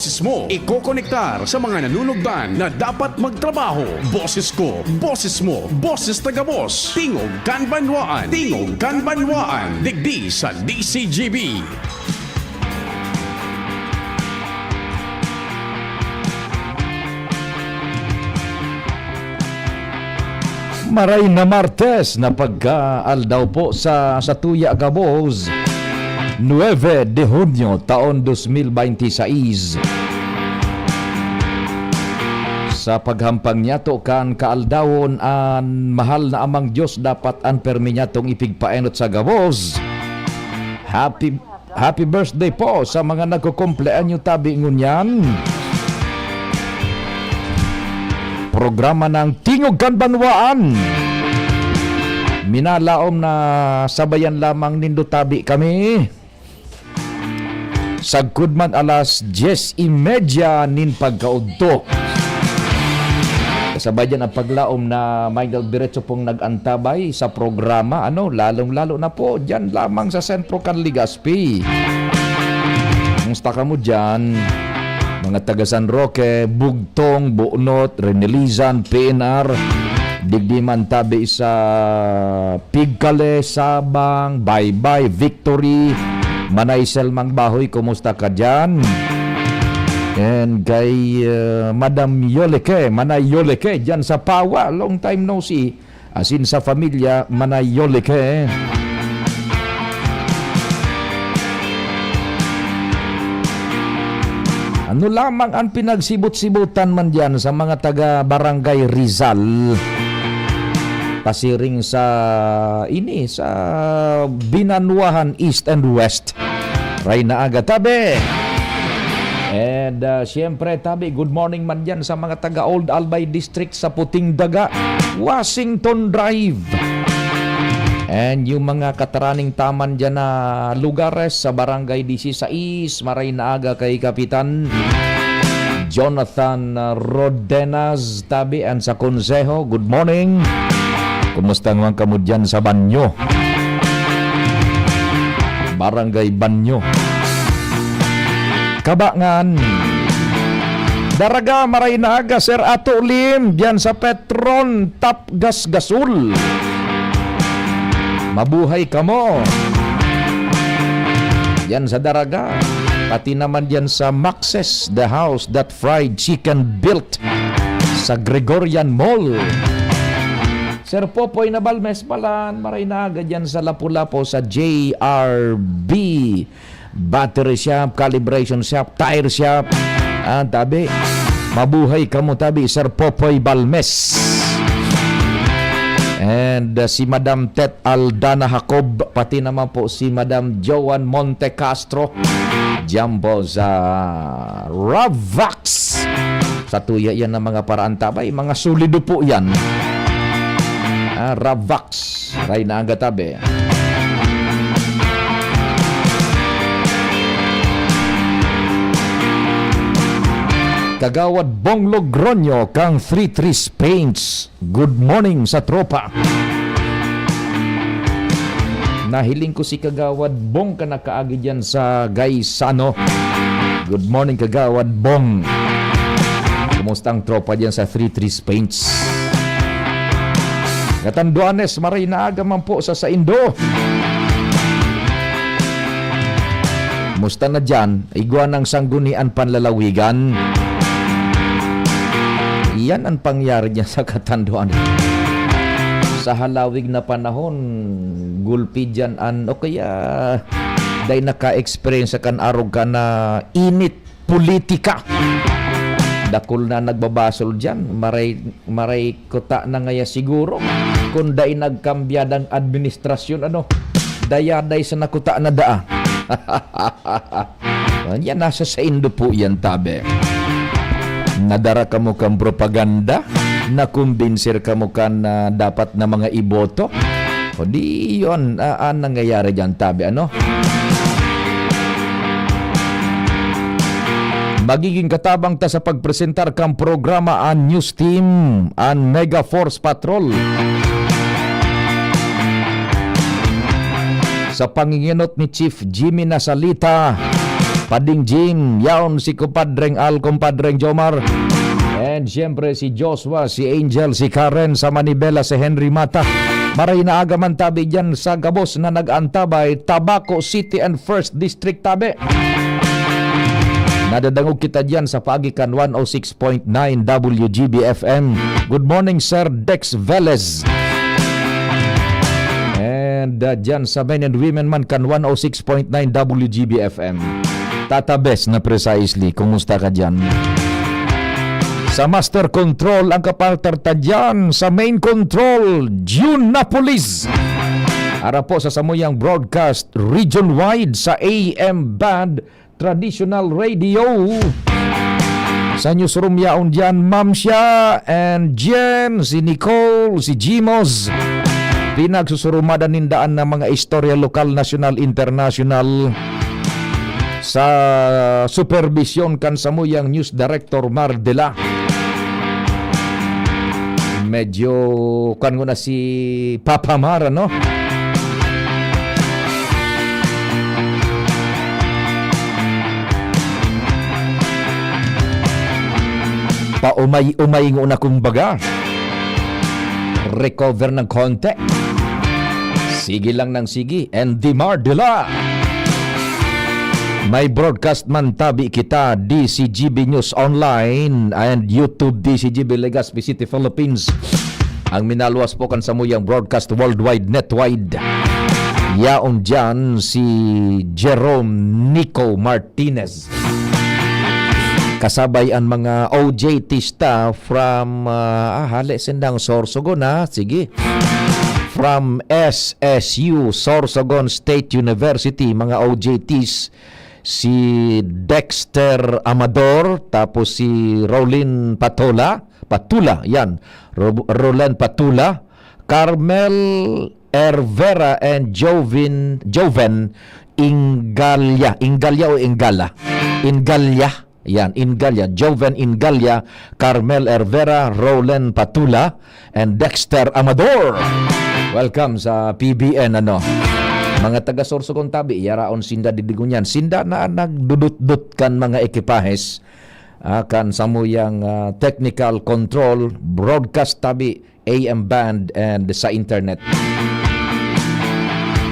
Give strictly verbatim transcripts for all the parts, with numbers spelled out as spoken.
Boses mo, ikokonektar sa mga nanunugdan na dapat magtrabaho. Boses ko, boses mo, boses ta gabos. Tingog kan Banwaan, Tingog kan Banwaan, digdi sa D C G B. Maray na Martes na pagkaaldaw po sa, sa tuya gabos, nuebe de Hunyo, taon dos mil baynte sais. Sa paghampang niyato kan kaaldawon, an mahal na Amang Dios dapat an permi niyatong ipigpaenot sa gabos. Happy Happy birthday po sa mga nagkukumpleanyo tabi ngunyan. Programa ng Tingog kan Banwaan. Minalaom na sabayan lamang nindo tabi kami. Sagkod man alas dyes y media nin pagkaudto. Kasabay dyan ang paglaom na may diretso pong nag-antabay sa programa, ano, lalong-lalo na po dyan lamang sa sentro kan Legazpi. Kumusta kamo dyan? Mga taga San Roque, Bugtong, Buonot, Renilizan, P N R, digdi man tabi sa Pigcale, Sabang, Baybay, Victory, Manay Selmang Bahoy, kumusta ka dyan? And kay, uh, Madam Yoleke, Manay Yoleke, dyan sa Pawa, long time no see. Asin sa pamilya, Manay Yoleke. Ano lamang ang pinagsibot-sibutan man diyan sa mga taga Barangay Rizal? Pasiring sa ini, sa Binanuahan East and West. Maray na aga tabi. And, ah, siyempre, tabi, good morning man diyan sa mga taga Old Albay District sa Puting Daga, Washington Drive. And yung mga kataraning taman diyan na lugares sa Barangay Dieciséis, maray na aga kay Kapitan Jonathan Rodenas, tabi, and sa Konseho, good morning. Kumusta naman kamo diyan sa Banyo? Barangay Banyo. Kabangan. Daraga, maray na aga, Sir Ato Lim, diyan sa Petron, Tapgas, Gasol. Mabuhay kamo. Diyan sa Daraga. Pati naman diyan sa Max's, the house that fried chicken built sa Gregorian Mall. Sir Popoy Nabalmes palan, maray na aga diyan sa Lapu-Lapu sa J R B Battery Shop, Calibration Shop, Tire Shop. Ah, tabi, mabuhay kamo tabi, Sir Popoy Balmes. And, uh, si Madam Tet Aldana Jacob, pati naman po si Madam Joan Monte Castro. Diyan po sa Ravax. Sa tuya yan ng mga paraantabay, mga solido po yan. Ah, Ravax. Ray na ang gatabe. Kagawad Bong Logroño kang Three Trees Paints. Good morning sa tropa. Nahiling ko si Kagawad Bong ka nakaagi diyan sa Gaisano. Good morning, Kagawad Bong. Kumusta ang tropa diyan sa Three Trees Paints? Katanduanes, maray na aga man po sa saindo. Kumusta na diyan? Igwa ng Sanggunian Panlalawigan. Iyan ang pangyari niya sa katanduan. Sa halawig na panahon, gulpi diyan an, o kaya, dai naka-experience kan arog ka na init politika. Dakul na nagbabasol diyan. Maray, maray kuta na ngaya siguro. Kung dai nagkambiya ng administrasyon, ano, dayaday sa nakuta na daa. Yan, nasa saindo po yan, tabi. Nadara kamo kan propaganda, nakumbinsir kamo kan, ah, dapat na mga iboto. O di yun, ah, ang nangyayari dyan, tabi, ano? Magiging katabang ta sa pagpresentar kan programa an News Team, an Mega Force Patrol. Sa pangingenot ni Chief Jimmy Nasalita, Pading Jim, yaon si Kumpadreng Al, Kumpadreng Jomar. And siyempre si Joshua, si Angel, si Karen, sa Manibela, si Henry Mata. Maray na aga man tabi dyan sa gabos na nag-antabay, Tabaco City and First District tabi. Nadadangog kita dyan sa paagi kan one oh six point nine W G B F M. Good morning, Sir Dex Velez. And uh, dyan sa men and women man kan one oh six point nine W G B F M. Tata Bes na precisely, kumusta ka dyan? Sa Master Control, ang kapartner ta dyan, sa Main Control, June Napolis. Ara po sa samuyang broadcast region-wide sa A M band, traditional radio. Sa newsroom yaon dyan, Ma'am Sha and Jen, si Nicole, si Jimos. Pinagsusurumadan nindaan ng mga istorya lokal, nasyonal, internasyonal sa superbisyon kan samuyang news director Mar Dela. Medyo kan ko na si Papa Mar, ano? Paumay-umay nguna, kumbaga. Recover ng konti. Sige lang ng sige. And Dimar Dela. May broadcast man tabi kita, D C G B News Online and YouTube, D C G B Legazpi City, Philippines. Ang minaluwas po kan samuyang broadcast worldwide, netwide. Yaon dyan si Jerome Nico Martinez. Kasabay ang mga O J T staff from, ah, ah, hale sindang Sorsogon, ha? Sige. From S S U, Sorsogon State University, mga O J Ts, si Dexter Amador, tapos si Rolin Patola, Patula, yan. Ro-, Roland Patula, Carmel Ervera, and Jovin, Joven Ingalia. Ingalia o Ingala? Ingalia. Yan, Ingalia. Joven Ingalia, Carmel Ervera, Roland Patula, and Dexter Amador. Welcome sa P B N, ano. Mga taga Sorsogon tabi, yaraon sinda didigon yan. Sinda na nagdudutdut kan mga ekipahes, ah, kan samuyang, ah, technical control, broadcast tabi, A M band, and sa internet.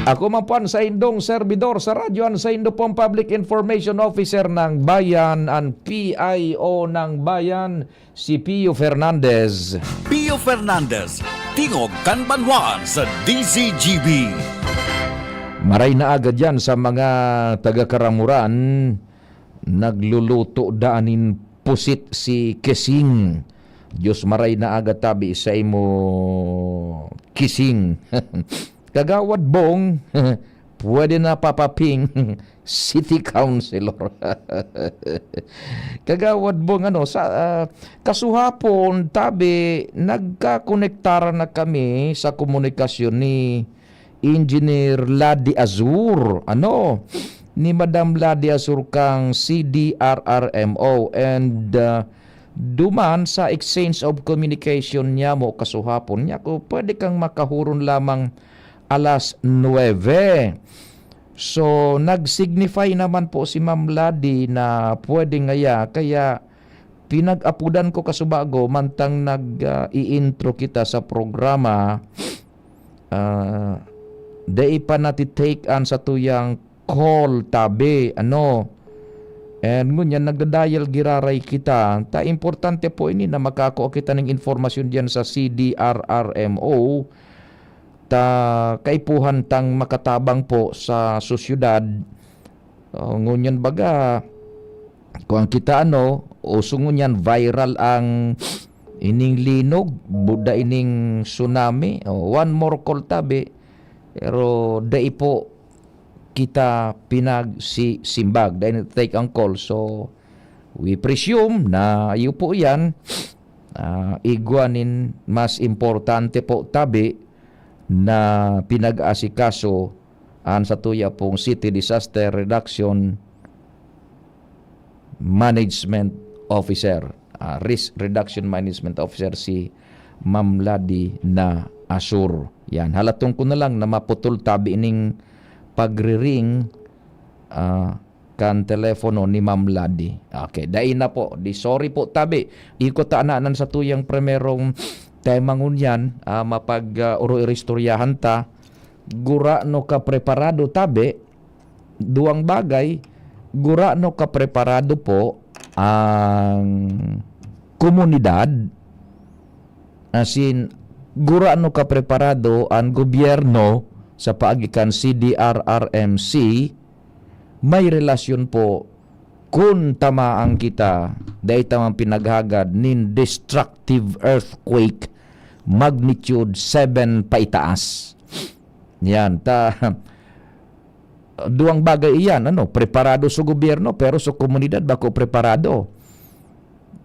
Ako man po an saindong serbidor sa radyo, an saindo pong Public Information Officer ng Bayan, an P I O ng Bayan, si Pio Fernandez. Pio Fernandez, tingog kan banwaan sa D Z G B. Maray na aga dyan sa mga taga-Karamuran, nagluluto daan nin pusit si Kesing. Diyos maray na aga tabi sa imo, Kesing. Kagawad Bong, pwede na papaping city councilor. Kagawad Bong, ano, sa, ah, kasuhapon, tabi, nagkakonektar na kami sa komunikasyon ni Engineer Ladi Azur, ano, ni Madam Ladi Azur kang C D R R M O, and, ah, duman sa exchange of communication niya mo kasuhapon niya, kung pwede kang makahuron lamang alas nuebe. So, nag-signify naman po si Ma'am Ladi na pwede ngaya, kaya pinag-apudan ko kasubago, mantang nag, ah, i-intro kita sa programa, ah, dai pa nati-take an satuyang call tabi, ano. And ngunyan, nagda-dial giraray kita. Ta importante po ini na makakua kita ning impormasyon diyan sa C D R R M O. Ta kaipuhan tang makatabang po sa sosyedad. Oh, ngunyan baga, kung kita, ano, uso ngunyan, viral ang ining linog, buda ining tsunami. Oh, one more call tabi, pero dai po kita pinagsisimbag, dai na take ang call. So, we presume na iyo po yan, ah, igwa nin mas importante po tabi na pinag-aasikaso an satuya pong City Disaster Reduction Management Officer, ah, Risk Reduction Management Officer, si Ma'am Ladi na Asur. Yan, halatong ko na lang na maputol tabi ning pagriring, ah, kan telepono ni Ma'am Ladi. Okay, dai na po. Di sorry po, tabi. Ikot ta na nan satuyang primerong tema ngunyan, ah, mapag, ah, uro-iristoryahan ta. Gurano ka preparado, tabi? Duwang bagay, gurano ka preparado po ang komunidad, as in, gurano ka preparado ang gobyerno sa paagi kan C D R R M C, may relasyon po kun tamaan kita, dai ta man pinaghagad nin destructive earthquake magnitude seven paitaas. Yan, ta, duwang bagay iyan, ano, preparado sa gobyerno, pero sa komunidad, bako preparado.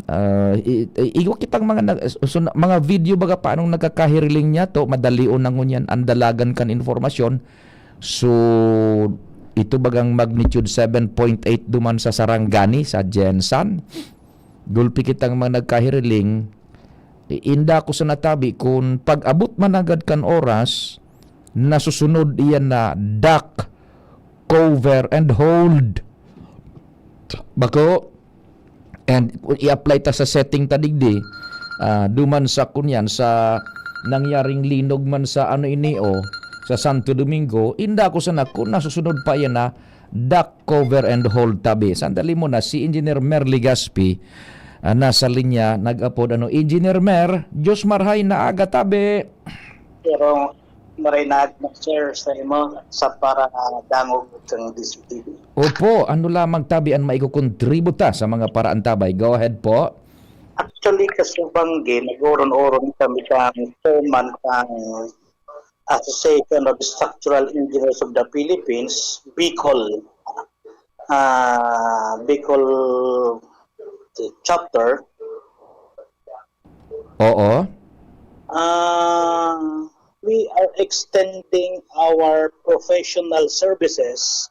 Ah, i-, i-, iwa kitang mga nag-, so, mga video baga paanong nagkakahiriling niya to, madalion na ngunyan ang dalagan kan informasyon. So, ito bagang magnitude seven point eight duman sa Sarangani, sa Gensan. Gulpi kitang mga nagkahiriling, i-, inda ko sa natabi kun pag-abot man agad kan oras, nasusunod iyan na duck, cover, and hold. Bako, and i-apply ta sa setting ta digdi, ah, duman sa kunyan, sa nangyaring linog man sa ano ini, o, sa Santo Domingo, inda ko sana kun nasusunod pa iyan na duck, cover, and hold, tabi. Sandali muna, si Engineer Mer Legaspi, ah, nasa linya, nag-apod, ano, Engineer Mer, Diyos marhay na aga, tabi. Pero maray na, sir, sa imo, sa para dangog kang D C T V. Opo, ano lamang tabi ang maikokontributa sa mga paraantabay? Go ahead po. Actually, kasubanggi, nag-oron-oron kami kang chairman kang Association of Structural Engineers of the Philippines, Bicol, ah, Bicol chapter. Oo. Ah, we are extending our professional services,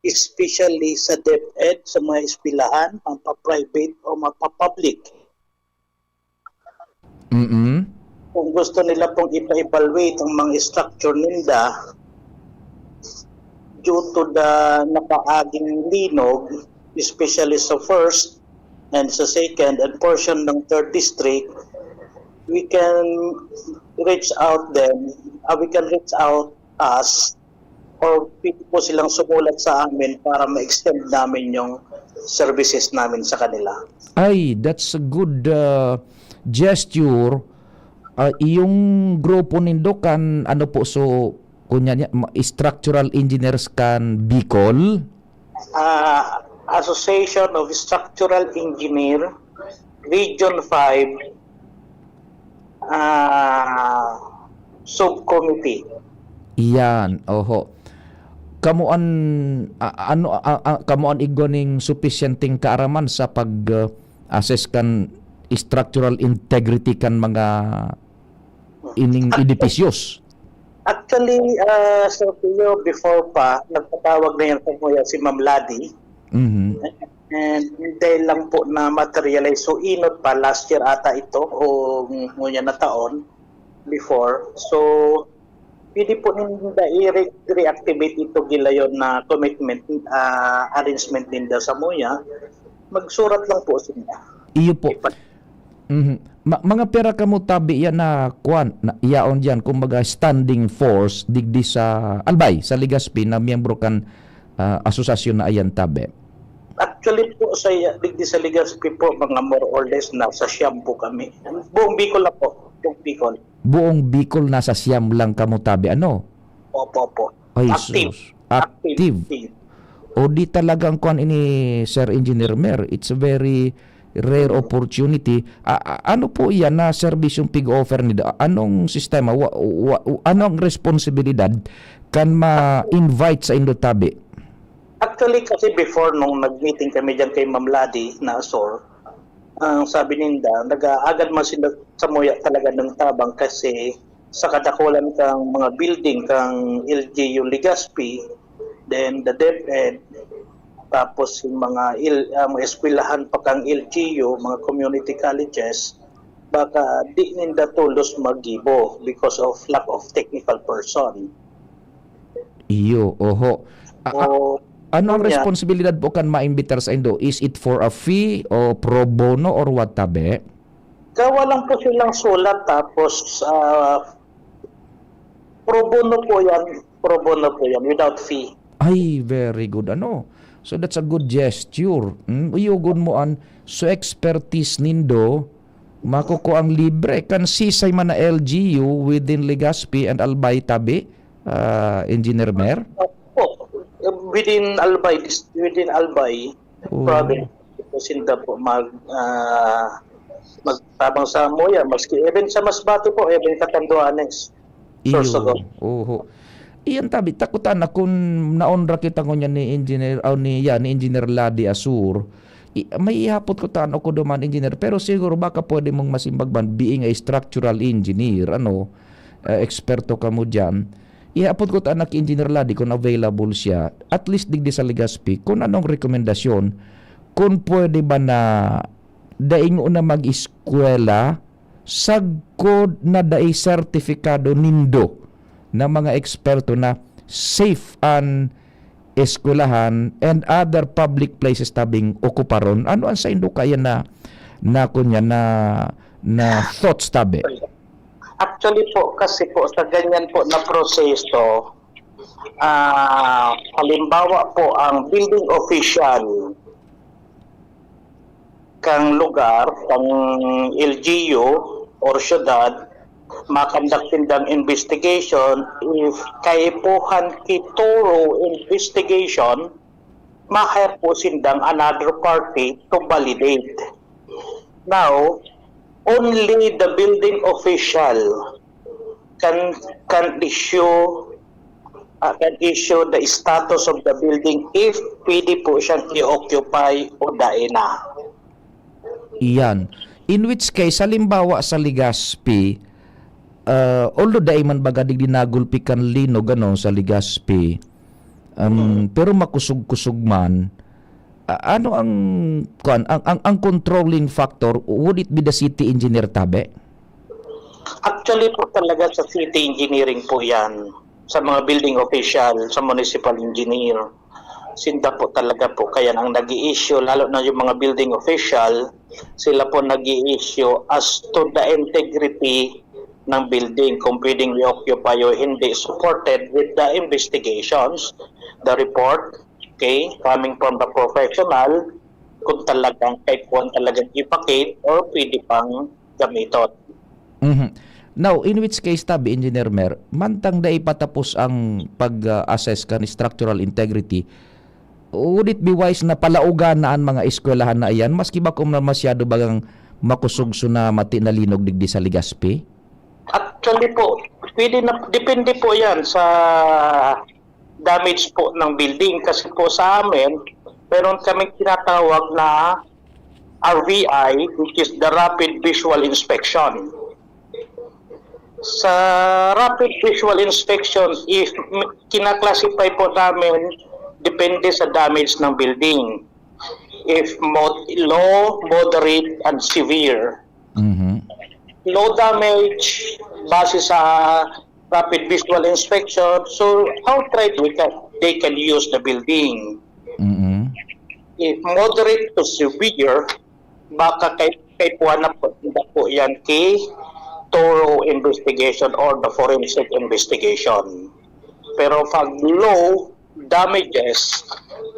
especially sa DepEd, sa mga eskwelahan, mapa-private o mapa-public. Mm. Kung gusto nila pong ipa-evaluate ang mga structure ninda, due to the nakaaging linog, especially sa first and sa second and portion ng third district, we can reach out them, ah, we can reach out us, or pwede po silang sumulat sa amin para ma-extend namin yung services namin sa kanila. Ay, that's a good, uh, gesture. Ah, iyong grupo nindo kan ano po, so, kunya niya, ma-, structural engineers kan Bicol? Ah, Association of Structural Engineer, Region five, ah, Subcommittee. Iyan, oho. Kamo an, a-, ano, a-, a-, kamo an igwa ning supisyenteng kaaraman sa pag, ah, assess kan structural integrity kan mga ining edipisyos? Actually, ah, Sir Pio, before pa, nagpatawag na yan sa kuya si Ma'am Ladi. Mhm. And dahil lang po na materialize, so inot pa, last year ata ito, o ngunyan na taon, before. So, pwede po ninda i-re-, reactivate ito gilayon na commitment, ah, arrangement ninda sa muya. Magsurat lang po sila. Iyo po. Ipa- Mhm. Ma-, mga pera kamo tabi yan na kwan, na, yaon diyan, kumbaga standing force, digdi sa Albay, sa Legazpi, na miyembro kan, ah, asosasyon na ayan tabi? Actually po, sa, digdi sa Legazpi po, mga more or less, nasa siyam po kami. Buong Bicol na po. Buong Bicol. Buong Bicol, nasa siyam lang kamo tabi, ano? Opo, opo. Ay, active. Sus. Active. Active. O di talagang kwan ini, Sir Engineer Mer. It's a very rare opportunity. A-, a-, ano po iyan na serbisyong pig-offer nindo? Anong sistema? Wa-, wa-, ano ang responsibilidad kan ma-invite sa indo tabi? Actually, kasi before, nung nag-meeting kami diyan kay Ma'am Ladi na Asor, ang sabi ninda, nag-aagad man sila sa muya talaga ng tabang kasi sa kadakulan kang mga building kang L G U Legazpi, then the DepEd, tapos yung mga il-, ah, mga eskwelahan pa kang L G U, mga community colleges, baka di ninda tolos magibo because of lack of technical person. Iyo, oho. A-, a-, So, Ano ang Unya. responsibilidad po kan maimbitar saindo? Is it for a fee o pro bono or what, tabi? Gawa lang po silang sulat tapos, ah, pro bono po yan. Pro bono po yan, without fee. Ay, very good. Ano? So that's a good gesture. Hmm, uyogon mo an so expertise nindo, makukuang libre. Kan sisay man na L G U within Legazpi and Albay tabi, ah, Engineer Mer? Opo. Within Albay, dis-, within Albay Oo. province, sinda po mag, ah, magtabang sa Moya, maski even sa Masbate po, even sa Catanduanes. Iyo. Sorsogon. Oho. Iyan tabi, takutan na kun naonra kita ngunyan ni Engineer, aw, ni, yan, ni Engineer Ladi Asur. I-, may ihapot ko tan ako duman, Engineer, pero siguro baka pwede mong masimbag man, being a structural engineer, ano, eh, eksperto ka mo diyan. Ihapot ko tan ki Engineer Ladi kung available siya, at least digdi sa Legazpi, kung anong rekomendasyon, kung pwede ba na daing na mag-eskwela, sagkod na dai sertifikado nindo na mga eksperto na safe an eskwelahan and other public places tabing okuparon. Ano ang saindo kaya na, na kunya na, na thoughts tabi? Actually po, kasi po sa ganyan po na proseso, ah, halimbawa po ang building official, kang lugar, kang L G U or syudad, makandak sindang investigation. If kaipuhan ki thorough investigation, ma-hire po sindang another party to validate. Now, only the building official can, can issue, ah, can issue the status of the building if pwede po siyang i-occupy o dai na. Iyan. In which case, halimbawa sa Legazpi, ah, although dai man baga digdi nagulpi kan linog, ano, sa Legazpi, um, Mm. pero makusog-kusog man, a-, ano ang, kuwan, ang, ang, ang controlling factor, would it be the city engineer tabi? Actually po talaga sa city engineering po yan, sa mga building official, sa municipal engineer. Sinda po talaga po kaya ang nag-i-issue, lalo na yung mga building official, sila po nag-i-issue as to the integrity ng building, kung pwedeng i-occupy o hindi, supported with the investigations, the report, okay, coming from the professional, kung talagang kaipuhan talagang i-vacate or pwede pang gamiton. Mhm. Now, in which case tabi, Engineer Mer, mantang dai pa tapos ang pag-assess kan structural integrity, would it be wise na palaugan na an mga eskwelahan na iyan, maski ba kung na masyado bagang makusog so na mati na linog digdi sa Legazpi? Actually po, pwede na, depende po yan sa damage po ng building. Kasi po sa amin, meron kaming tinatawag na R V I, which is the Rapid Visual Inspection. Sa Rapid Visual Inspection, if m-, kinaklasify po namin, depende sa damage ng building. If mod-, low, moderate, and severe. Mhm. Low damage, base sa Rapid Visual Inspection, so outright we can, they can use the building. Mhm. If moderate to severe, baka kay, kaipuhan na po, na po yan ki thorough investigation or the forensic investigation. Pero pag low damages,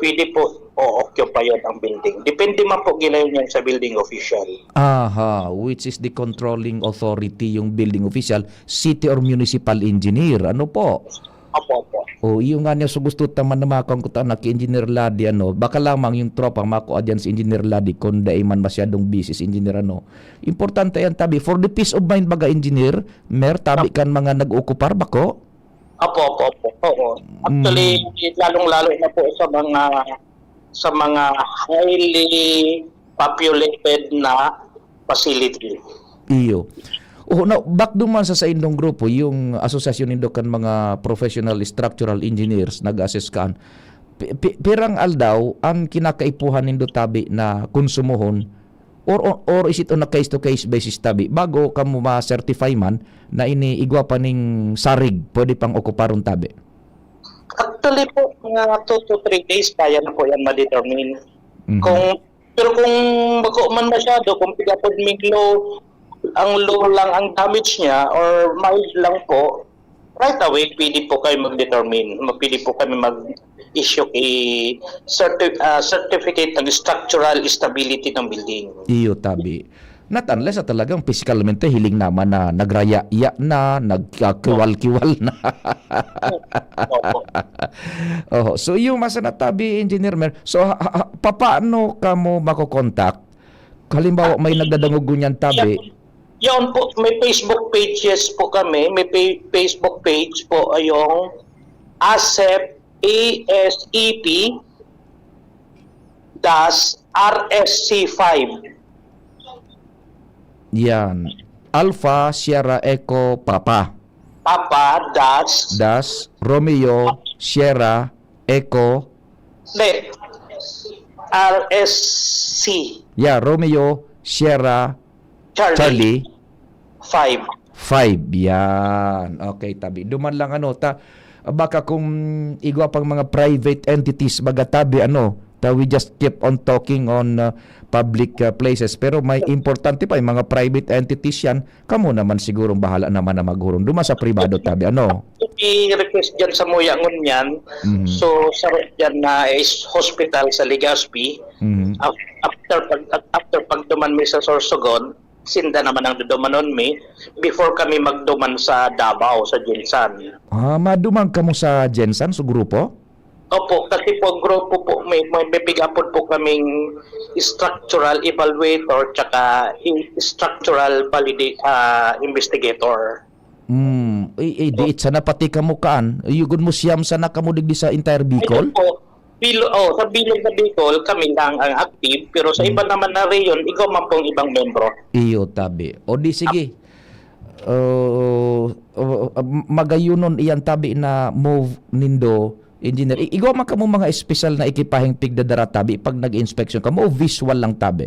pwede po o-occupy yun ang building. Depende man po ginayon yan sa building official. Aha, which is the controlling authority, yung building official, city or municipal engineer. Ano po? Opo, opo. O, iyo nga niya, so gusto ta man na makangkutan na ki Engineer Ladi, ano, baka lamang yung tropa makua diyan si Engineer Ladi, kung dai man masyadong busy si Engineer, ano. Importante yan, tabi. For the peace of mind, baga, Engineer, Mer, tabi Opo. kan mga nag-ookupar, bako? Opo, opo, opo. Oo. Actually, Mm. lalong-lalo na po sa mga, sa mga highly populated na facility. Iyo. Oh, now, back duman sa saindong grupo, yung asosasyon nindo kan mga professional structural engineers, nag-assess kan, pi-, pi-, pirang aldaw ang kinakaipuhan nindo tabi na konsumohon? Or, or, or is it on a case-to-case basis tabi? Bago kamo ma-certify man na ini igwa pa ning sarig, pwede pang okuparon tabi? Actually po, mga two to three days, kaya na po yan ma-determine. Mhm. Kung, pero kung bako man masyado, kung pigapod ming low, ang low lang ang damage niya or mild lang po, right away, pwede po kayo mag-determine. Pwede po kami mag-issue i certi-, ah, certificate ng structural stability ng building. Iyo, tabi. Not unless na talagang piskalmente hiling naman na nagraya-ya na, nagkakiwal-kiwal na. Opo. Oho. So, iyo man sana tabi, Engineer Mer. So, ha, ha, papaano kamo makokontak? Halimbawa, may nagdadangog ngunyan tabi. Yan, yan po, may Facebook pages po kami. May pa-, Facebook page po, yung ASEP, A S E P dash R S C five. Yan. Alpha Sierra Echo Papa. Papa dash. Dash Romeo Sierra Echo. Hindi. R S C. Yeah, Romeo Sierra Charlie. Charlie. Five. Five. Yan. Okay, tabi. Duman lang ano, ta, baka kung igwa pang mga private entities, baga tabi, ano, ta we just keep on talking on uh, public uh, places. Pero may importante pa, yung mga private entities yan, kamo naman sigurong bahala naman na maghurong. Duman sa pribado, tabi, ano? I-request dyan sa muya ngunyan. Mhm. So, sa dyan na is hospital sa Legazpi. Mhm. Af-, after pag, after pagduman mi sa Sorsogon, sinda naman ang dudumanon mi before kami magduman sa Davao, sa Gensan. Ah, maduman kamo sa Gensan, sa grupo? Opo, kasi po grupo po, may, may, may pigapod po kaming structural evaluator tsaka i-, structural valida-, ah, investigator. Hmm, eh, eh, di Opo. Sana pati kamo kaan. Yugod mo siyam sana kamo digdi sa entire Bicol? Ayun po. Bilo-, oh, sa bilog na Bicol, kami lang ang active, pero sa Hmm. iba naman na rehiyon, ikaw man pong ibang membro. Iyo, tabi. O di sige. Oh, oh, ah, magayunon iyan tabi na move nindo, engineer. I-, igwa man kamo mga espesyal na ekipaheng pigdadara tabi pag nag-inspeksyon kamo o visual lang tabi?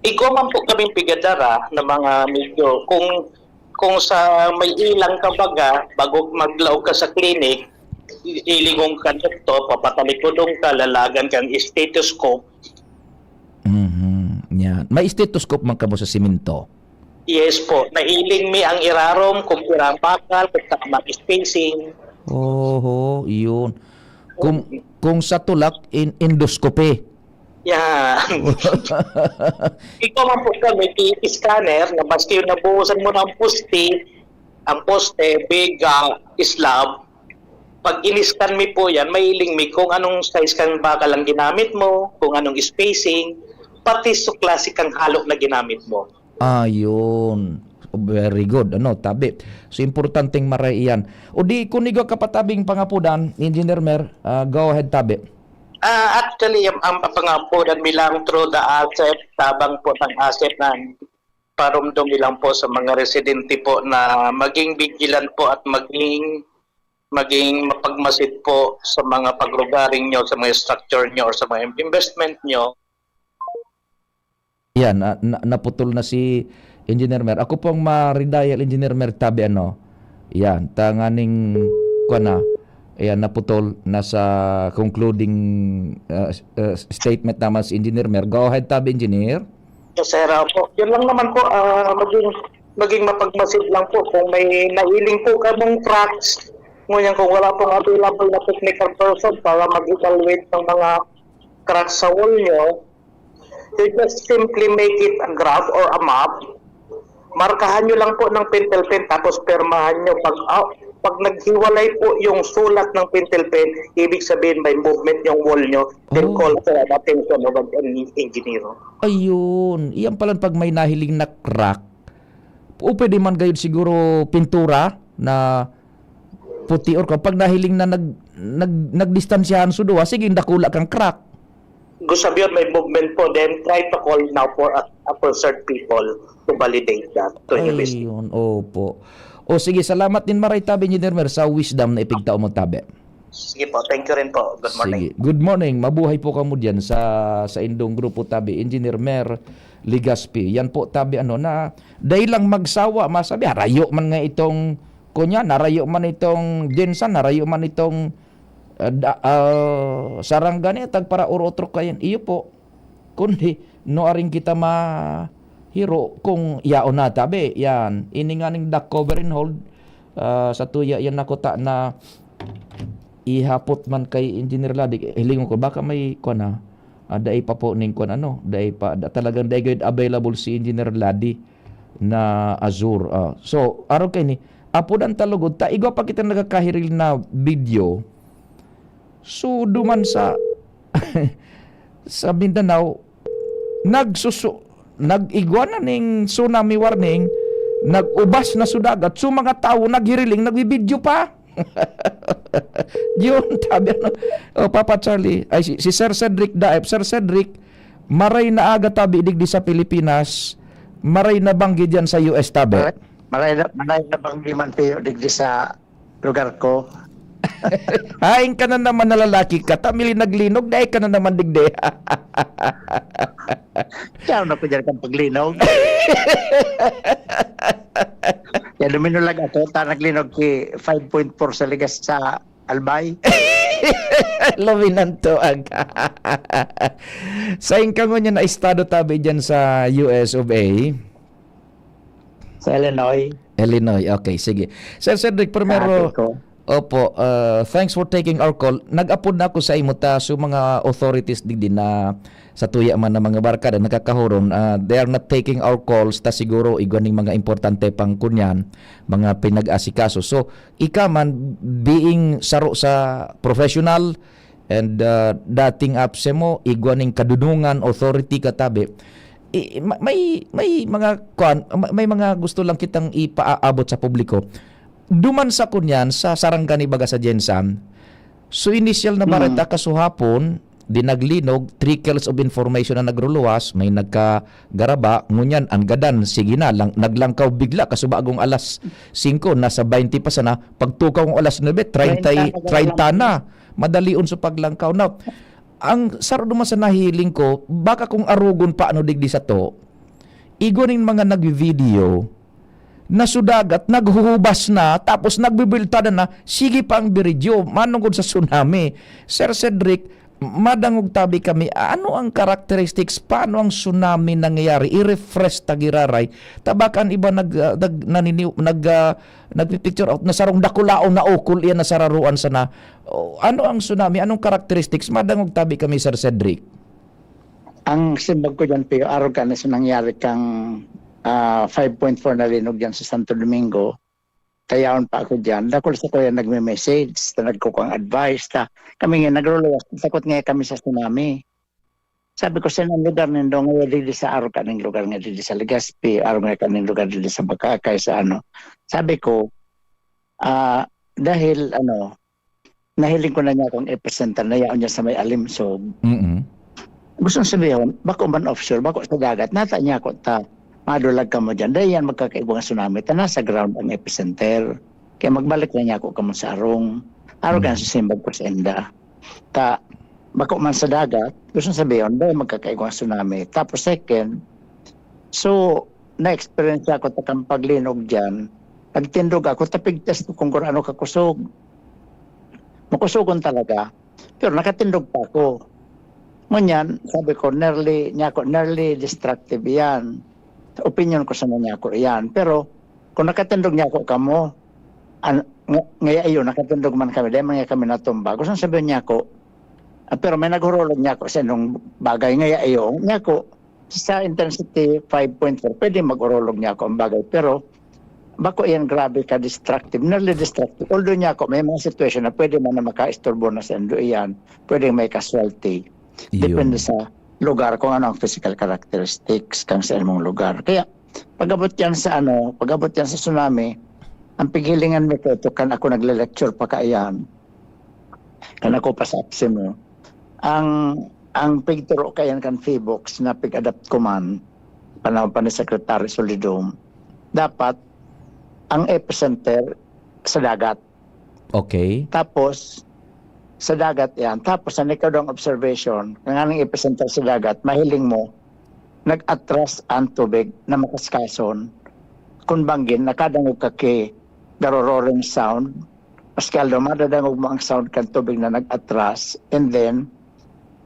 Igwa man po kaming pigadara na mga medyo kung, kung sa may ilang ka baga, bago maglaog ka sa clinic, i-, ilingon ka doktor, papatalikodon ka, lalagan kang stethoscope. Mhm, yan. May stethoscope man kamo sa simento? Yes po. Nailing mi ang irarom, kung pira ang bakal, kung tama ang spacing. Oho, yun. Kung, kung sa tulak, in-, endoscopy. Yan. Ikaw man po kami, T T scanner, na maski yung nabuhusan mo na ang poste, ang poste, big, ah, slab, pag in-scan mi po yan, mailing mi kung anong size kang bakal ang ginamit mo, kung anong spacing, pati sa klase kang halo na ginamit mo. Ayun. Very good. Ano, tabi. So, importanteng maray iyan. O di, kung igwa ka pa tabing pangapudan, Engineer Mer, ah, go ahead, tabi. Ah, actually, ang, ang pangapudan mi lang through the ASEP, tabang po ng ASEP na parumdom mi lang po sa mga residente po na maging vigilant po at maging, maging mapagmasid po sa mga pagrugaring nyo, sa mga structure nyo, or sa mga investment nyo. Yan, na, na, naputol na si Engineer Mer. Ako pong ma-redial, Engineer Mer, tabi ano. Yan, tanganing, kuwan na. Ayan, naputol na sa concluding uh, uh, statement naman si Engineer Mer. Go ahead, tabi, Engineer. Yes, sir. Opo. Yun lang naman po, ah, maging, maging mapagmasid lang po kung may nailing po kamong cracks. Ngunyan kung wala pong available na technical person para mag-evaluate ng mga cracks sa wall nyo, you just simply make it a graph or a map. Markahan nyo lang po ng pentel pen tapos permahan nyo. Pag, ah, pag naghiwalay po yung sulat ng pentel pen, ibig sabihin may movement yung wall nyo. Then Oh. call for an attention of an engineer. Ayun. Iyan pala pag may nahiling na crack. O pwede man gayud siguro pintura na puti or ka. Pag nahiling na nag-, nag-, nagdistansyahan sa duwa, sige, dakula kang crack. Gusto sabihin may movement po, then try to call now for a, a concerned people to validate that, to investigate. Ayun, opo. O sige, salamat din maray tabi, Engineer Mer, sa wisdom na ipigtao mo tabi. Sige po, thank you rin po. Good morning. Sige. Good morning. Mabuhay po kamo diyan sa, sa indong grupo tabi, Engineer Mer Legaspi. Yan po tabi, ano, na dahil lang magsawa, masabi, harayo man nga itong, kunya, narayo man itong Gensan, narayo man itong, ah, da- ah, sarangga niya, tagpara-urotrok kayan. Iyo po. Kundi, nuaring kita mahiro kung yaon na tabi. Yan. Ini nga ning duck cover and hold, ah, sa tuya yan nakuta na ihapot man kay Engineer Ladi. Hilingon ko, baka may kuwan na, ah, dai pa po ning kuwan ano, dai pa, da- talagang dai gayud available si Engineer Ladi na Azure. Ah. So, araw kay ni, apodan ta lugod, ta igwa pa kita nagkakahiril na video. So, duman sa, sa Mindanao, nagsusu-, nag-igwa na ning tsunami warning, nag-ubas na sa dagat. So, mga tawo naghiriling, nagbibidyo pa. Yun, tabi ano, oh, Papa Charlie, ay si, si Sir Cedric Daep, Sir Cedric, maray na aga tabi digdi sa Pilipinas, maray na banggi diyan sa U S tabi. Maray, maray na, maray na banggi man tayo digdi sa lugar ko. Hain ka na naman na lalaki ka, tamili naglinog, dai ka na naman digdi. Siya na ko dyan kang paglinog. Kaya luminulag ako, ta naglinog ki five point four sa ligas sa Albay. Luminanto ang Sain ka ngunyan na estado tabi dyan sa U S of A? Sa Illinois. Illinois, okay, sige. Sir Cedric, primero, Sa ate ko. Opo, uh, thanks for taking our call. Nag-apod na ako sa imo ta, so mga authorities digdi na sa tuya man na mga barkada, nakakahuron, uh, they are not taking our calls, ta siguro igwa ning mga importante pang kunyan, mga pinag-asikaso. So, ika man, being saro sa professional, and, ah, dating apse mo, igwa ning kadunongan, authority ka tabi. I, ma-, may, may mga, kuwan, ma-, may mga gusto lang kitang ipaabot sa publiko. Duman sa kunyan, sa sarangga ni baga sa Gensan, so initial na Mm. bareta kasuhapon, di naglinog, trickles of information na nagruluwas, may nagkagaraba, ngunyan, ang gadan, sige na, lang, naglangkaw bigla, kasubagong alas singko, nasa baynte pa sana, pagtukaw ng alas nuebe, treinta, Treinta na treinta na. Madalion sa paglangkaw. Now, ang saro duman sa nahiling ko, baka kung arugon pa ano digdi sato, igwa ning mga nagvi-video na sa dagat, naghuhubas na, tapos nagbibiltada na, sige pa ang biridyo, manongod sa tsunami. Sir Cedric, madangog tabi kami, ano ang characteristics, paano ang tsunami nangyayari? I-refresh ta giraray. Ta baka an iba nag, ah, nag, naniniw-, nag, ah, nagpi-picture out na sarong dakulaon na ukol iyan na sararuan sana. O, ano ang tsunami? Anong characteristics? Madangog tabi kami, Sir Cedric. Ang simbag ko dyan, Pio, arog ka na sa nangyari kang, ah, five point four na linog dyan sa Santo Domingo. Kayaon pa ako dyan. Dakul sa kuya nagme-message, ta nagkukang advice, ta kami nga nagruluwas, takot nga kami sa tsunami. Sabi ko, "Saan ang lugar nindo?" Nga, "Digdi sa arog kaning lugar nga digdi sa Legazpi, arog nga kaning lugar digdi sa Bacacay, sa ano." Sabi ko, ah, dahil, ano, nahiling ko na niya akong epicenter na yaon niya sa may Alimsog. Mm. Gusto sabihon, bako man offshore, bako sa dagat, nata niya ako ta, madulag kamo dyan. Dahil yan magkakaibang tsunami, ta nasa ground ang epicenter. Kaya magbalik na niya ako kamo sa arong. Arog ang Mm. sisimbag ko sa inda. Ta, bako man sa dagat, gusto sabihon, dahil magkakaibang tsunami. Tapos second, so, na-experience ako ta kan paglinog dyan, nagtindog ako, tapigtas ko kung ano kakusog. Makusogon talaga. Pero nakatindog pa ako. Ngunyan, sabi ko, nearly, niya ako, nearly destructive yan. Opinion ko sa niya ako yan. Pero, kung nakatindog niya ako kamo, an, ng-, ngaya iyo, nakatindog man kami, dahil man nga kami natumba. Gusto sabihin niya ako, ah, pero may naghurulog niya ako sa inong bagay, ngaya iyo, niya ako, sa intensity five point four, pwede mag-urulog niya ako ang bagay. Pero, bako iyan grabe ka-destructive, nearly destructive. Although niya ako, may mga situation na pwede man na makaisturbo na sa indo iyan, pwede may casualty. Iyon. Depende sa lugar kung ano ang physical characteristics kang sa imong lugar. Kaya, pag-abot yan sa ano, pag-abot yan sa tsunami, ang pighilingan mi ko ito, kan ako nagle-lecture pa kaiyan, kan ako pa sa apse mo, ang, ang pigturo kaiyan kan PHIVOLCS na pig-adapt ko man, panahon pa ni Secretary Solidum, dapat ang epicenter sa dagat. Okay. Tapos, sa dagat yan. Tapos, ang ikaduhang observation, ang aning epicenter sa dagat, mahiling mo, nag-atras ang tubig na makaskason. Kung banggin, nakadangog ka ki garo-roaring sound, Maski aldaw, madadangog mo ang sound kan tubig na nag-atras, and then,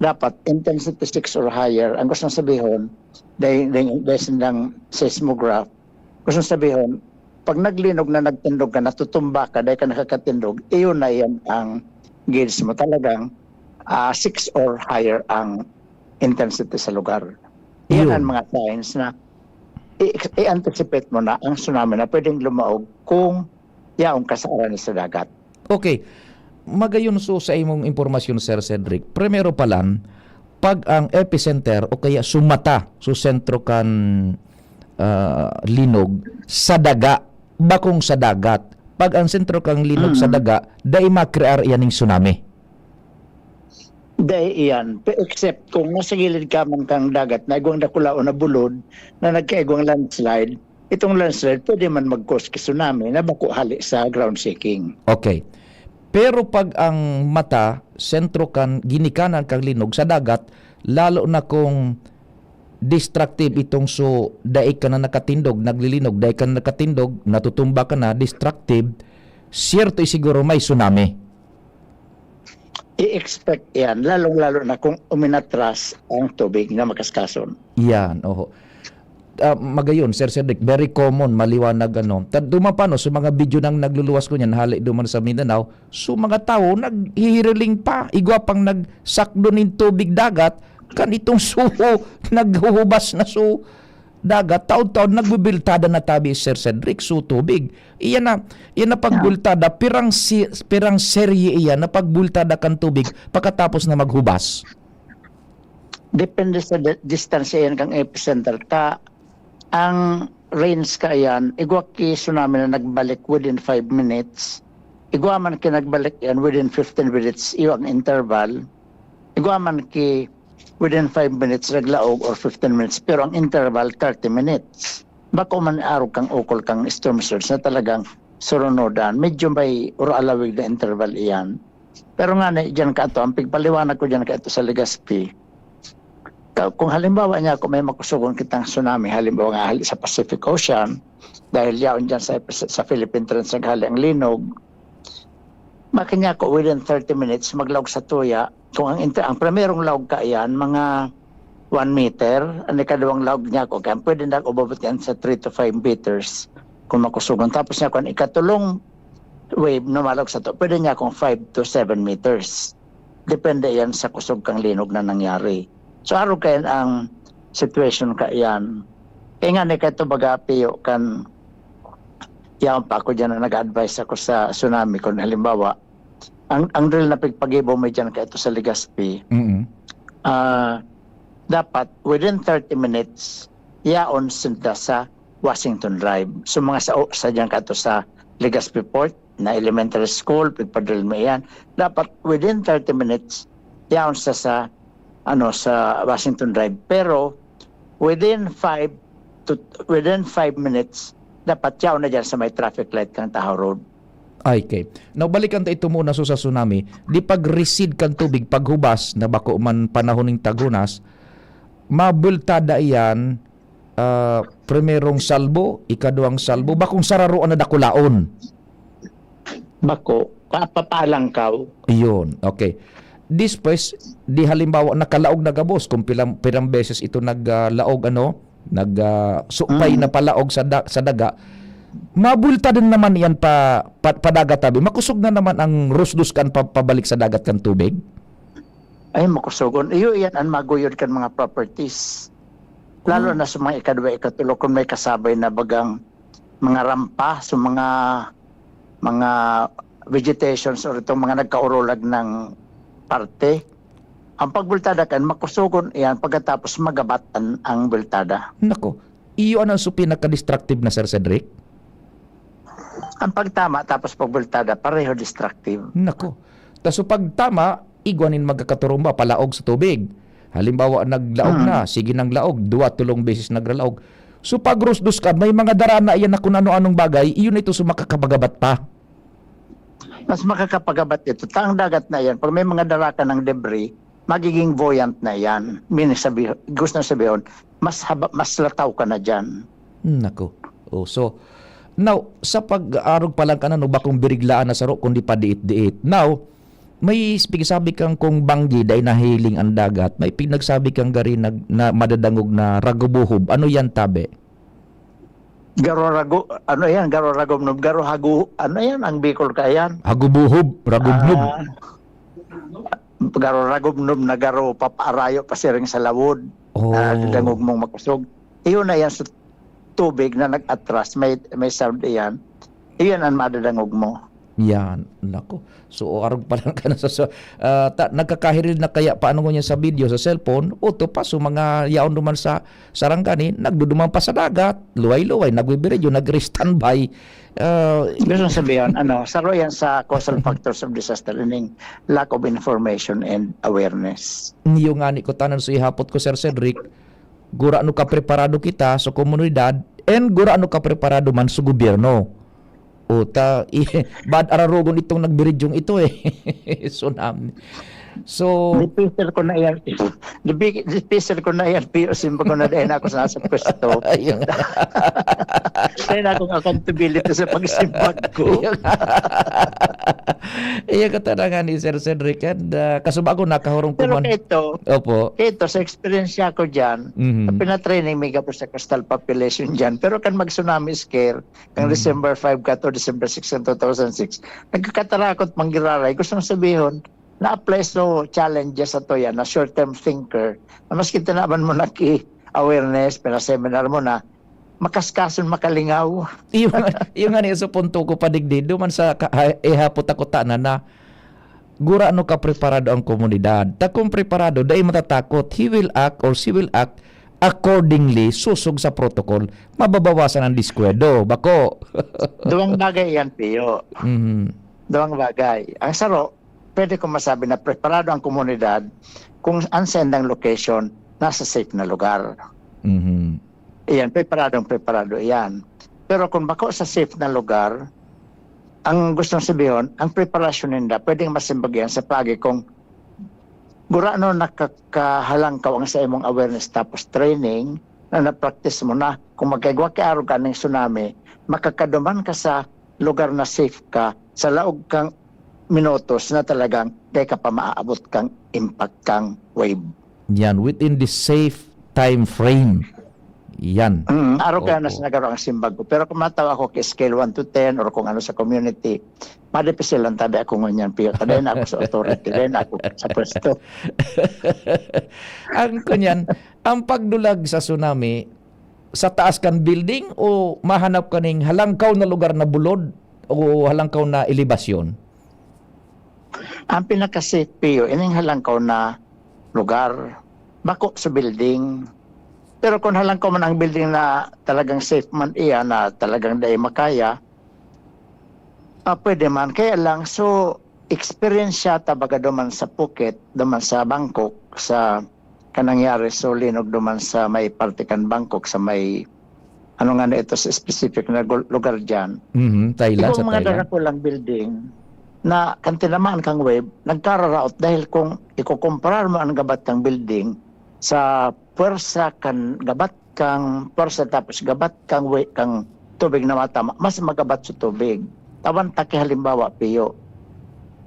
dapat intensity six or higher. Ang gusto sabihon, dahil, dahil, dahil sindang seismograph, gusto sabihon, pag naglinog na nagtindog ka, natutumba ka, dahil ka nakakatindog, iyon na yan ang gauge mo. Talagang ah, six or higher ang intensity sa lugar. Yan Yun. ang mga signs na i- i-anticipate mo na ang tsunami na pwedeng lumaog kung yaon ka sa arani sa dagat. Okay. Magayon so sa imong impormasyon, Sir Cedric. Primero pa lang, pag ang epicenter o kaya sumata, so sentro kan ah, linog sa daga, bakong sa dagat. Pag ang sentro kan linog sa Mm. daga, dai makrear iyan ning tsunami. Dai iyan. Pe-, except kung nasa gilid ka man kang dagat na igwang dakulaon na bulod na nagkaigwang landslide, itong landslide pwede man mag-cause ki tsunami na bako hali sa ground shaking. Okay. Pero pag ang mata, sentro kan ginikanan kang linog sa dagat, lalo na kung destructive itong so, dai ka na nakatindog, naglilinog, dai ka na nakatindog, natutumba ka na, destructive, siyerto siguro may tsunami. I-expect yan, lalong-lalo na kung uminatras ang tubig na makaskason. Yan, oho. Ah, magayon, Sir Cedric, very common, maliwanag, ano. Tad-, duman pa, no, sa mga video nang nagluluwas ko niyan, hali duman sa Mindanao, so mga tawo, naghihiriling pa, igwa pang nagsakdo nin tubig dagat, kan itong suho, naghuhubas na su dagat, taon-taon, nagbibiltada na tabi, Sir Cedric, su tubig. Iyan na, iyan na pagbultada, pirang si-, pirang serye iyan na pagbultada kan tubig pagkatapos na maghubas. Depende sa di-, distansya yan kang epicenter. Ta, ang range ka yan, igwa ki tsunami na nagbalik within five minutes. Igwa man ki nagbalik yan within fifteen minutes, iyo ang interval. Igwa man ki within five minutes naglaog or fifteen minutes, pero ang interval, thirty minutes. Bako man arog kang ukol kang storm surge na talagang surunodan. Medyo may uralawig na interval iyan. Pero nga na, diyan ka ato, ang pigpaliwanag ko diyan ka ato sa Legazpi. Ka-, kung halimbawa niya, kung may makusugon kitang tsunami, halimbawa nga hali sa Pacific Ocean, dahil yaon diyan sa, sa Philippine Trench naghali ang linog, makinya ko within thirty minutes, maglaog sa tuya. Kung ang inter-, ang primerong laog ka iyan, mga one meter, ang ikaduwang laog niya ko, kaya pwede na umabot yan sa three to five meters kung makusugon. Tapos niya, kung ikatulong wave na malog sa to, pwede niya akong five to seven meters. Depende yan sa kusog kang linog na nangyari. So, arog kayan ang situation ka yan. Kaya nga ni kayo baga, Pio, kan yaon pa ako dyan na nag-advise ako sa tsunami. Kung halimbawa, ang, ang drill na pigpagibo mo dyan ka ito sa Legazpi, Mm. ah, dapat within thirty minutes, yaon sinda sa Washington Drive. So, mga sa, sa dyan ka ito sa Legazpi Port, na elementary school, pigpadrill mo iyan. Dapat within thirty minutes, yaon sa, sa, ano, sa Washington Drive. Pero, within five to, within five minutes, dapat yaon na dyan sa may traffic light kang Tahaw Road. Okay. Now, balikan ta ito muna so sa tsunami. Di pag-recede kan tubig, paghubas, na bako man panahon ning taghunas, mabultada iyan, ah, primerong salbo, ikaduwang salbo, bakong sararoan na dakulaon. Bako, ka-, papalangkaw. Iyon, okay. Despues, di halimbawa, nakalaog na gabos, kung pilang, pirang beses ito nag, ah, laog, ano, nag, ah, supay Mm. na palaog sa da-, sa daga, mabulta din naman yan pa, pa, padagat tabi. Makusog na naman ang rusdos kan pa-, pabalik sa dagat kan tubig? Ay, makusogon. Iyo, iyan ang maguyod kan mga properties. Lalo Mm. na sa mga ikadwa, ikatulo, kung may kasabay na bagang mga rampa, sa mga, mga vegetations or itong mga nagkaurulag ng parte. Ang pagbultada kan, makusogon iyan pagkatapos magabat an, ang bultada. Nako, iyo an so pinaka-destructive na, Sir Cedric? Ang pagtama tapos pagbultada, pareho destructive. Nako. Ta so pagtama, igwa nin magkakaturumba, palaog sa tubig. Halimbawa, naglaog Hmm. na, sige nang laog, duwa, tulong beses nagralaog. So, pagrusdos ka, may mga dara na iyan na kung ano-anong bagay, iyon ito so makakapagabat pa. Mas makakapagabat ito. Ta ang dagat na iyan, pag may mga dara ka ng debris, magiging buoyant na iyan. Meaning sabi, gusto na sabihin, mas haba, mas lataw ka na diyan. Hmm, nako. Oh, so, Now, sa pag-arog pa lang ka na, no, bakong biriglaan na saro, kundi padiit-diit. Now, may pigsabi kang kung banggi, dai nahiling ang dagat, may pinagsabi kang gari nag-, na madadangog na ragubuhob. Ano yan, tabi? Garo rago-, ano yan? Garo ragobnob, garo hagu-, ano yan? Ang Bicol ka yan? Hagubuhob, ragubnob. Ah, garo ragobnob na garo papaarayo pasiring sa lawod. Oh. Na dangog mong makosog. Iyon na yan sa tubig na nag-atras, may, may sound iyan. Iyan ang madadangog mo. Yan, nako. So, arog pa lang ka na sa, sa, ah, ta-, nagkakahirid na kaya paano ngunyan sa video sa cellphone, o to pa, so mga yaon duman sa sarangani, nagduduman pa sa dagat, luway-luway, nagbibiridyo, nag-standby. Ah, Gusto sabihin, ano, saro yan sa causal factors of disaster, ining lack of information and awareness. Niyo nga ni kutanan, so ihapot ko, Sir Cedric, gurano ka preparado kita sa komunidad, and gurano ka preparado man sa gobyerno. O ta, i-, bad ararogon itong nagbiridyong ito eh. Tsunami. So, Difícil ko na yan. Dibi-, difícil ko na yan, Pio. Simba ko na dahil ako sa nasa pwesto. Ayun. Dahil akong accountability sa pagsimbag ko. Ayun. Iya ka talaga ni Sir Cedric. And, ah, kasuba ako, nakahurong Pero kuman. Kito, Opo. Kito, sa eksperyensya ko dyan, Mhm. pinatraining may gabos sa coastal population dyan. Pero kan mag-tsunami scare, kan Mhm. December five ka to December six kan two thousand six, nagkakatarakot manggiraray. Gusto kong sabihin, na-apply so challenges sa to yan, na short-term thinker, na maski tinaban mo na ki awareness, pinaseminar mo na, makaskason, makalingaw. Iyo nga, iyo nga niya sa punto ko, padigdi, duman sa ka-, ha-, ihapot ako tanan na gurano ka preparado ang komunidad. Ta kung preparado, dai matatakot, he will act or she will act accordingly, sosog sa protocol. Mababawasan ang diskwento. Bako. Duwang bagay yan, Pio. Mhm. Duwang bagay. Ang saro, pwede ko masabi na preparado ang komunidad kung ang sendang location nasa safe na lugar. Mhm. Iyan, preparadong preparado iyan. Pero kung bako sa safe na lugar, ang gustong sabihin, ang preparasyon ninda, pwedeng masimbag yan sa paagi kung gurano nakakahalangkaw ang sa imong awareness tapos training na na-practice mo na. Kung magkaigwa ki arog kaning tsunami, makakaduman ka sa lugar na safe ka, sa laog kang minutos na talagang dai ka pa maaabot kang impact kang wave. Yan, within the safe time frame. Yan. Mm, arog ka na Opo. Sa nagaro ang simbag ko. Pero kung matawa ako ki scale one to ten or kung ano sa community, madipisil lang tabi ako ngunyan, Pio. Tabi na ako sa authority, dai na ako sa pwesto. Ang kunyan, ang pagdulag sa tsunami, sa taas kan building o mahanap kaning halangkaw na lugar na bulod o halangkaw na elebasyon? Ang pinaka-safe, Pio, ining halangkaw na lugar, bako sa building. Pero kung halangkaw man ang building na talagang safe man iya, na talagang dai makaya, ah, pwede man. Kaya lang, so, experience siya ta baga duman sa Phuket, duman sa Bangkok, sa kanangyari, so, linog duman sa may parte kan Bangkok, sa may, ano nga na ito sa specific na gul-, lugar dyan. Mhm, Thailand, Ikaw sa mga Thailand. Darakulang building na kan tinamaan kang wave, nagkararaot dahil kung ikukumparar mo ang gabat kang building sa pwersa kan gabat kang pwersa tapos gabat kang wi-, kang tubig na matama, mas magabat sa tubig. Tawan taki halimbawa, Pio.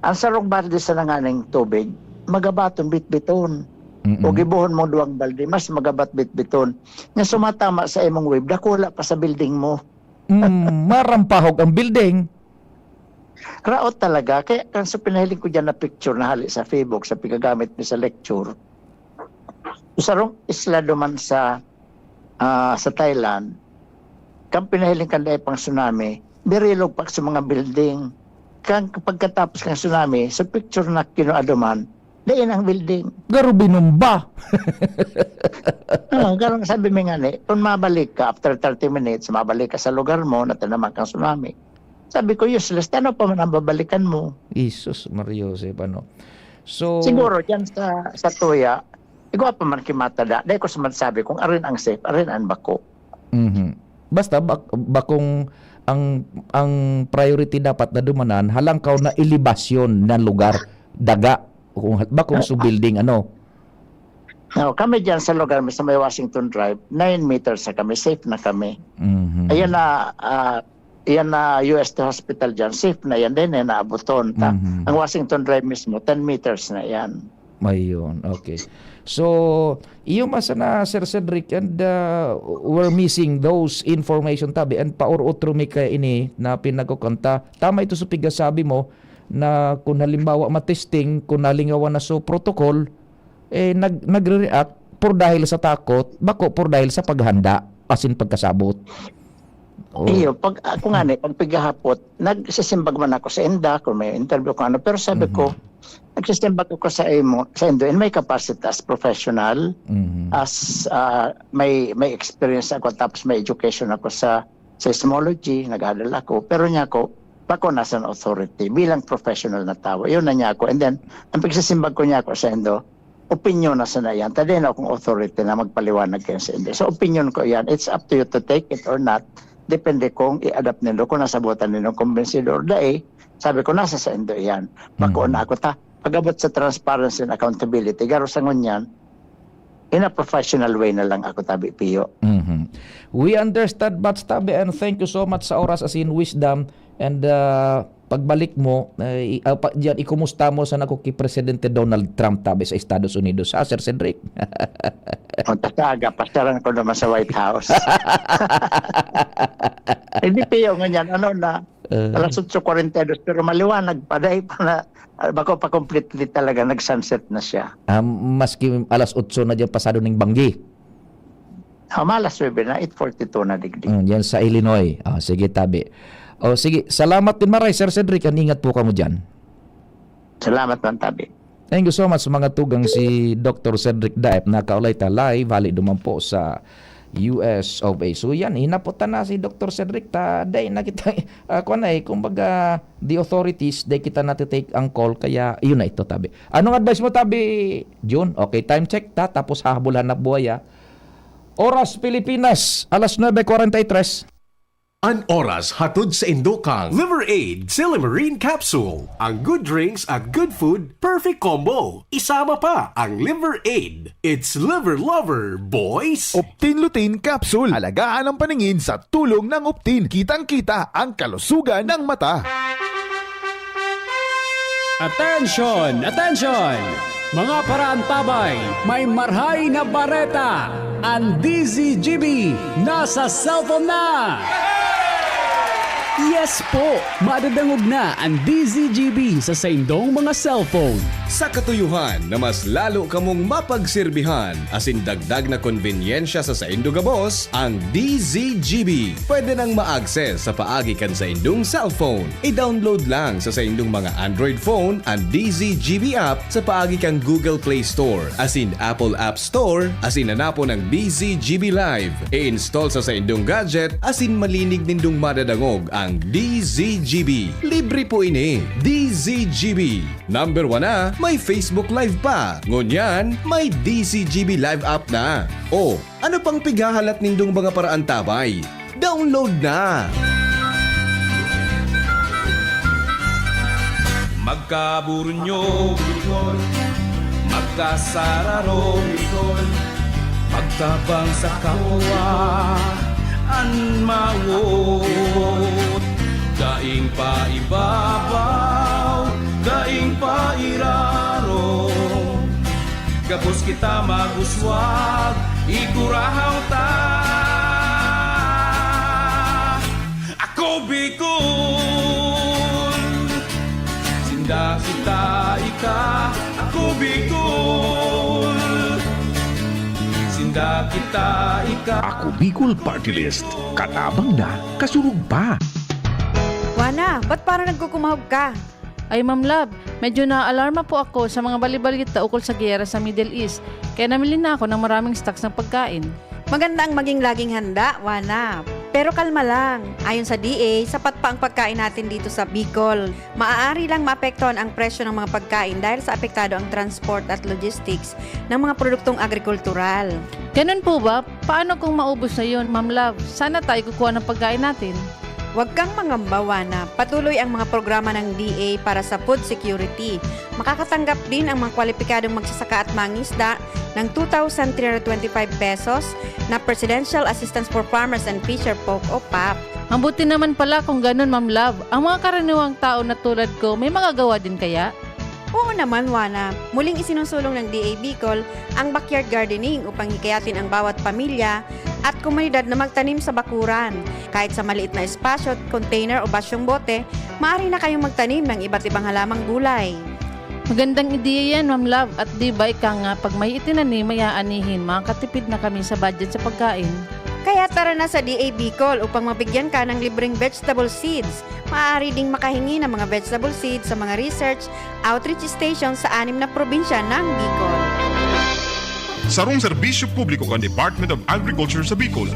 Ang sarong balde sa nanganing tubig, magabaton bitbiton. Mm-mm. O gibuhon mong duwang balde, mas magabat bitbiton. Nga sumatama sa imong wave, dakula pa sa building mo. Mm, marampahog ang building. Raot talaga. Kaya kan sa pinahiling ko dyan na picture na hali sa Facebook, sa pigagamit mi sa lecture, sarong isla duman sa, ah, sa Thailand, kan pinahiling kan dai pang tsunami, birilog pa sa mga building. Kan pagkatapos kan tsunami, sa picture na kinua duman, dai na ang building. Garo binomba. Oo, garo sabi mi nga ni, kung mabalik ka after thirty minutes, mabalik ka sa lugar mo, na tinamaan kang tsunami. Sabi ko, "Useless, tano pa man ang babalikan mo?" Jesus, Maria Joseph, ano? So, Siguro, dyan sa, sa Tuya, igwa pa man kimatada. Dahil ko sa man sabi kung arin ang safe, arin ang bako. Mhm. Basta bak-, bakong ang, ang priority dapat na dumanan, halangkaw na elebasyon ng lugar, daga, kung ha-, bakong Ah, su ah. building, ano? No, kami dyan sa lugar, sa may Washington Drive, nine meters na kami, safe na kami. Mhm. Ayan na, ah, Iyan na U S T hospital diyan, safe na yan din, eh, naaboton ta. Mhm. Ang Washington Drive mismo, ten meters na yan. Ayun, okay. So, iyo man sana, Sir Cedric, and, uh, we're missing those information tabi, and paor-otro mi kaya ini na pinagkukuan ta. Tama ito sa pigasabi mo na kung halimbawa matesting, kung nalingawan na sa protocol, eh, nag-, nagre-react por dahil sa takot, bako por dahil sa paghanda, asin pagkasabot. Oh. Iyo, pag, ako nga ni, pag pighahapot, nagsisimbag man ako sa inda, kung may interview ko ano, pero sabi ko, Mhm. nagsisimbag ako sa imo, sa indo, in my capacity as professional, Mhm. as, ah, may, may experience ako, tapos may education ako sa seismology, nag-adal ako, pero niya ako, bako nasa authority, bilang professional na tao, yun na niya ako. And then, ang pagsisimbag ko niya ako sa indo, opinyon na sana yan. Ta dai na akong authority na magpaliwanag kayo sa inyo. So, opinyon ko yan. It's up to you to take it or not. Depende kung i-adapt nindo, kung nasabutan nindo, kumbinsido or dai. Sabi ko, nasa sa indo yan. Bako Mhm. na ako ta. Pag-abot sa transparency and accountability, garo sa ngunyan, in a professional way na lang ako tabi, Pio. Mhm. We understand much, tabi, and thank you so much sa oras asin wisdom. And, uh, pagbalik mo, eh, i-, ah, pa, diyan, ikumusta mo sana ako ki Presidente Donald Trump, tabi, sa Estados Unidos, ha, Sir Cedric? O, takaga, pasyalan ko naman sa White House. Hindi, Pio, ngunyan, ano na, Eh. alas otso kwarenta y dos, pero maliwanag pa, dahil pa na, ah, bako pa completely talaga, nag-sunset na siya. Ah, maski alas otso na diyan, pasado ning banggi. Ah, malas nuebe na, eight forty-two na digdi. Mm, yan sa Illinois. Ah, sige, tabi. O, sige, salamat din maray, Sir Cedric. An ingat po kamo diyan. Salamat man, tabi. Thank you so much, mga tugang, si Doctor Cedric Daep. Nakaulay ta live, hali duman po sa U S of A. So, yan, hinapotan na si Doctor Cedric. Ta, day na kita, ah, kuwan na eh, kumbaga, the authorities, day kita natitake ang call. Kaya, yun na ito, tabi. Anong advice mo, tabi, Jun? Okay, time check ta, tapos hahabol hanap buhay, ah. Oras Pilipinas, alas nuebe kwarenta y tres. An oras hatod sa indo kan Liver Aid Silymarin Capsule. Ang good drinks at good food, perfect combo. Isama pa ang Liver Aid. It's Liver Lover, boys! Optin Lutein Capsule. Alagaan ang paningin sa tulong ng Optin. Kitang-kita ang kalusugan ng mata. Attention! Attention! Mga paraantabay, may marhay na bareta! An D Z G B nasa cellphone na! Yes po! Madadangog na an D Z G B sa saindong mga cellphone. Sa katuyohan na mas lalo kamong mapagserbihan asin dagdag na konbenyensya sa saindo gabos, ang D Z G B pwede nang ma-access sa paagi kan saindong cellphone. I-download lang sa saindong mga Android phone an D Z G B app sa paagi kan Google Play Store asin Apple App Store, asin hanapon ang D Z G B Live. I-install sa saindong gadget asin malinig nindong madadangog ang D Z G B. Libre po ini. D Z G B. Number one na, may Facebook Live pa. Ngunyan, may D Z G B Live app na. O, ano pang pighahalat nindong mga paraantabay? Download na! Magkaburunyo, Bicol. Magkasararo, Bicol. Magtabang sa kapwa an mawot. Daing paibabaw, daing pairarom. Gabos kita mag-uswag, igurahaw ta. Ako Bicol, sinda kita ika. Ako Bicol, sinda kita ika. Ako Bicol Party List. Katabang na, kasurog pa. Wana, ba't parang nagkukumahog ka? Ay, Ma'am Love, medyo naaalarma po ako sa mga balibalita ukol sa giyera sa Middle East, kaya namili na ako ng maraming stocks ng pagkain. Maganda ang maging laging handa, Wana. Pero kalma lang. Ayon sa D A, sapat pa ang pagkain natin dito sa Bicol. Maaari lang maapektuhan ang presyo ng mga pagkain dahil sa apektado ang transport at logistics ng mga produktong agrikultural. Ganun po ba? Paano kung maubos na yun, Ma'am Love? Saan na tayo kukuha ng pagkain natin? Huwag kang mangamba, Wana. Patuloy ang mga programa ng D A para sa food security. Makakatanggap din ang mga kwalipikadong magsasaka at mangisda ng two thousand three hundred twenty-five pesos na Presidential Assistance for Farmers and Fisher Folk o pap. Mabuti naman pala kung ganun, Ma'am Love. Ang mga karaniwang tao na tulad ko, may magagawa din kaya? Oo naman, Wana. Muling isinusulong ng D A Bicol ang backyard gardening upang hikayatin ang bawat pamilya at komunidad na magtanim sa bakuran. Kahit sa maliit na espasyo, container o basyong bote, maaari na kayong magtanim ng iba't ibang halamang gulay. Magandang ideya yan, Ma'am Love. At di ba ika nga, pag may itinanim, may aanihin, makakatipid na kami sa budget sa pagkain. Kaya tara na sa D A Bicol upang mabigyan ka ng libreng vegetable seeds. Maaari ding makahingi ng mga vegetable seeds sa mga research outreach station sa anim na probinsya ng Bicol. Sarong serbisyo publiko kan Department of Agriculture sa Bicol.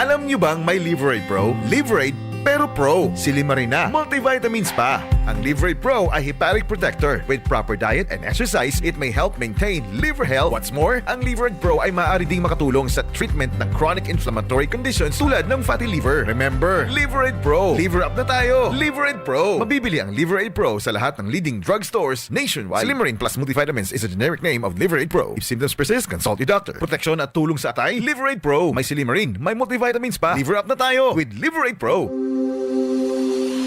Alam nyo bang may Liver Aid Pro? Liver Aid, pero Pro, silimarin na, multivitamins pa. Ang Liver Aid Pro ay hepatic protector. With proper diet and exercise, it may help maintain liver health. What's more, ang Liver Aid Pro ay maaari ding makatulong sa treatment ng chronic inflammatory conditions tulad ng fatty liver. Remember, Liver Aid Pro. Liver up na tayo. Liver Aid Pro. Mabibili ang Liver Aid Pro sa lahat ng leading drugstores nationwide. Silimarin Plus Multivitamins is a generic name of Liver Aid Pro. If symptoms persist, consult your doctor. Proteksyon at tulong sa atay, Liver Aid Pro. May silimarin, may multivitamins pa. Liver up na tayo with Liver Aid Pro.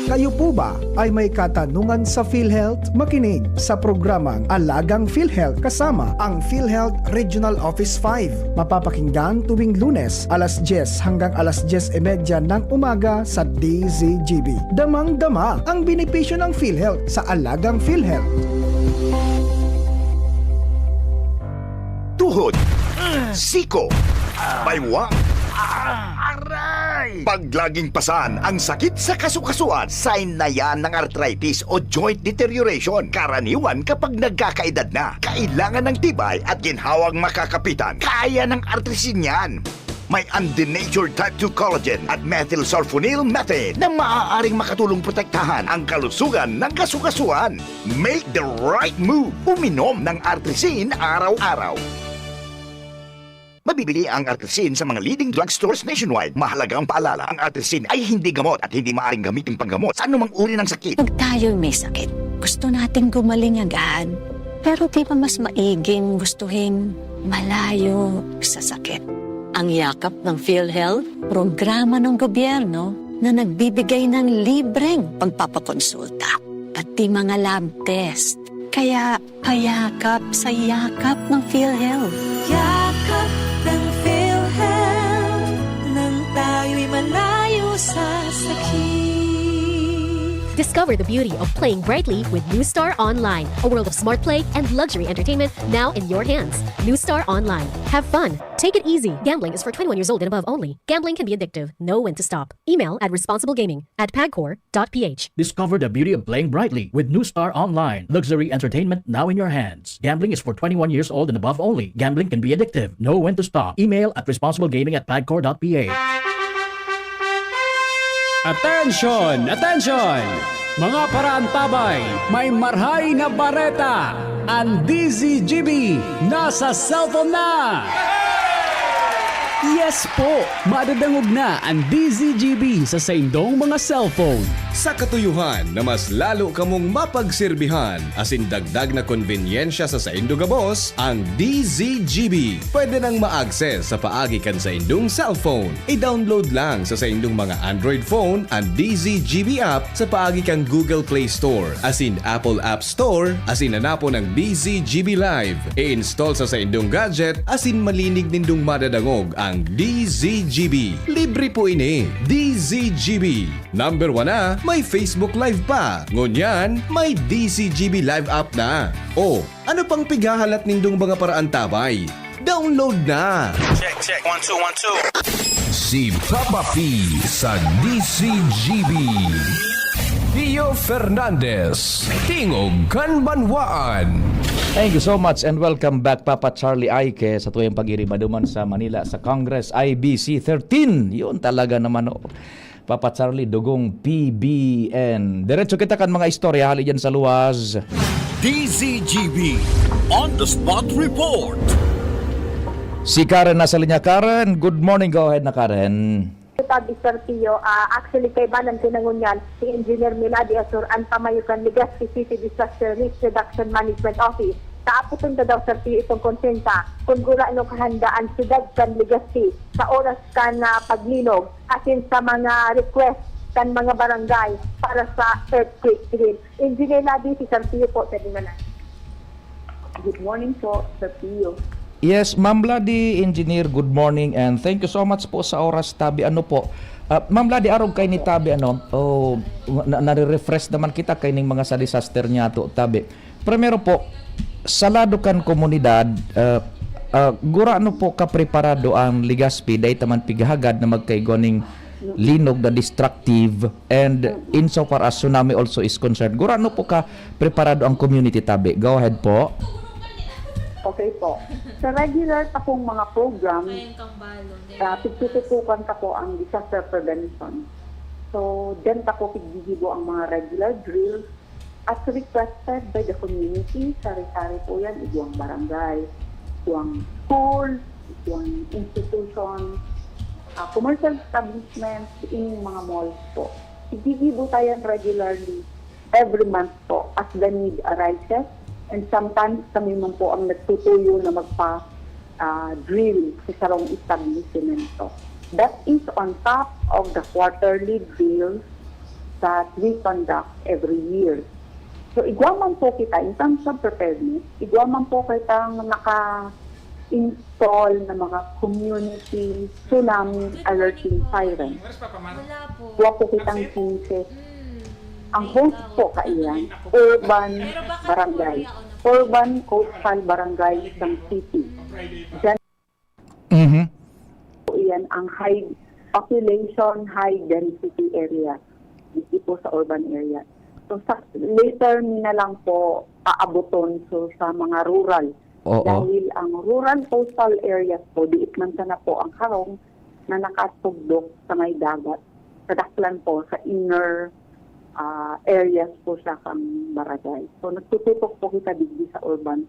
Kayo po ba ay may katanungan sa PhilHealth? Makinig sa programang Alagang PhilHealth kasama ang PhilHealth Regional Office five. Mapapakinggan tuwing Lunes, alas dyes hanggang alas dyes y media ng umaga sa D Z G B. Damang-dama ang benepisyo ng PhilHealth sa Alagang PhilHealth. Tuhod, siko, baywang, aray! Pag laging pasan ang sakit sa kasukasuan, sign na yan ng arthritis o joint deterioration. Karaniwan kapag nagkakaedad na, kailangan ng tibay at ginhawang makakapitan. Kaya ng artrisin yan. May undenatured type two collagen at methylsulfonyl methane na maaaring makatulong protektahan ang kalusugan ng kasukasuan. Make the right move. Uminom ng Artrisin araw-araw. Mabibili ang Artrisin sa mga leading drugstores nationwide. Mahalagang paalala, ang Artrisin ay hindi gamot at hindi maaaring gamitin panggamot sa anumang uri ng sakit. Pag tayo'y may sakit, gusto nating gumaling agad. Pero di ba mas maiging gustuhin malayo sa sakit? Ang yakap ng PhilHealth, programa ng gobyerno na nagbibigay ng libreng pagpapakonsulta, pati mga lab test. Kaya payakap sa yakap ng PhilHealth. Yakap ng PhilHealth, nang tayo'y malayo sa sakit. Discover the beauty of playing brightly with New Star Online, a world of smart play and luxury entertainment now in your hands. New Star Online. Have fun. Take it easy. Gambling is for twenty-one years old and above only. Gambling can be addictive. Know when to stop. Email at responsiblegaming at pagcor dot p h. Discover the beauty of playing brightly with New Star Online. Luxury entertainment now in your hands. Gambling is for twenty-one years old and above only. Gambling can be addictive. Know when to stop. Email at responsiblegaming at pagcor dot p h. Attention! Attention! Mga paraantabay, may marhay na bareta! Ang D Z G B nasa cellphone na! Yes po! Madadangog na ang D Z G B sa saindong mga cellphone. Sa katuyuhan na mas lalo kamong mapagserbihan asin dagdag na konbenyensya sa saindo gabos, ang D Z G B pwede nang ma-access sa paagi kan saindong cellphone. I-download lang sa saindong mga Android phone ang D Z G B app sa paagi kan Google Play Store asin Apple App Store asin hanapon ang D Z G B Live. I-install sa saindong gadget asin malinig nindong madadangog ang D Z G B. Libre po ini. D Z G B. Number one na, may Facebook Live pa. Ngunyan, may D Z G B Live app na. O, ano pang pighahalat nindong mga paraantabay? Download na! Check, check. One, two, one, two. Si Papa P sa D Z G B. Pio Fernandez, Tingog kan Banwaan. Thank you so much and welcome back, Papa Charlie Aike, sa tuyang pag-irimaduman sa Manila sa Congress I B C thirteen. Yun talaga naman, oh. Papa Charlie, dugong P B N. Diretso kita kan mga istorya hali dyan sa luwas. D Z G B On the Spot Report. Si Karen nasa linya. Karen, good morning. Go ahead na, Karen. Tabi, Sir Pio, ah, actually, kaibanan ko na ngunyan si Engineer Milady Asur, ang pamayo kan Legazpi City Disaster Risk Reduction Management Office. Kaaputon ta daw, Sir Pio, itong konsensya kung gurano kahanda ang siyudad kan Legazpi sa oras kan, ah, paglinog, asin sa mga request kan mga barangay para sa earthquake drill. Engineer Ladi, si Sir Pio po, pwede na lang. Good morning po, Sir Pio. Yes, Ma'am Ladi, Engineer, good morning and thank you so much po sa oras, tabi. Ano po, ah, Ma'am Ladi, arog kay ni tabi, ano, oh, na, nare-refresh naman kita kay ning mga sa disaster niya to, tabi. Primero po, sa lado kan komunidad, ah, ah, gurano po kapreparado ang Legazpi, dai ta man pighahagad na magkaigwa ning linog na destructive, and insofar as tsunami also is concerned, gurano po ka preparado ang community, tabi? Go ahead po. Okay po. Sa regular ta pong mga program, Kayang kang balon, ah, kailangan pagtututukan ta po ang disaster prevention. So, diyan ta po piggigibo ang mga regular drills as requested by the community. Sari-sari po yan, igwang barangay, igwang school, igwang institution, ah, commercial establishments, in mga malls po. Piggigibo ta yan regularly every month po as the need arises. And sometimes kami man po ang nagtutuyo na magpa, ah, drill sa sarong establishmento. That is on top of the quarterly drills that we conduct every year. So, igwa man po kita, in terms of preparedness, igwa man po kitang naka-install na mga community tsunami alerting siren. Wala po. Igwa po kitang quince. Ang host po kaiyan, urban barangay, urban coastal barangay ng city. Diyan Mhm. po iyan ang high population, high density area. Dito po sa urban area. So, sa, later mi na lang po aaboton, so, sa mga rural. Oo. Dahil ang rural coastal areas po, diit man sana po ang harong na nakatugdok sa may dagat. Kadaklan po sa inner, ah, areas po siya kang barangay. So, nagtututok po kita digdi sa urban.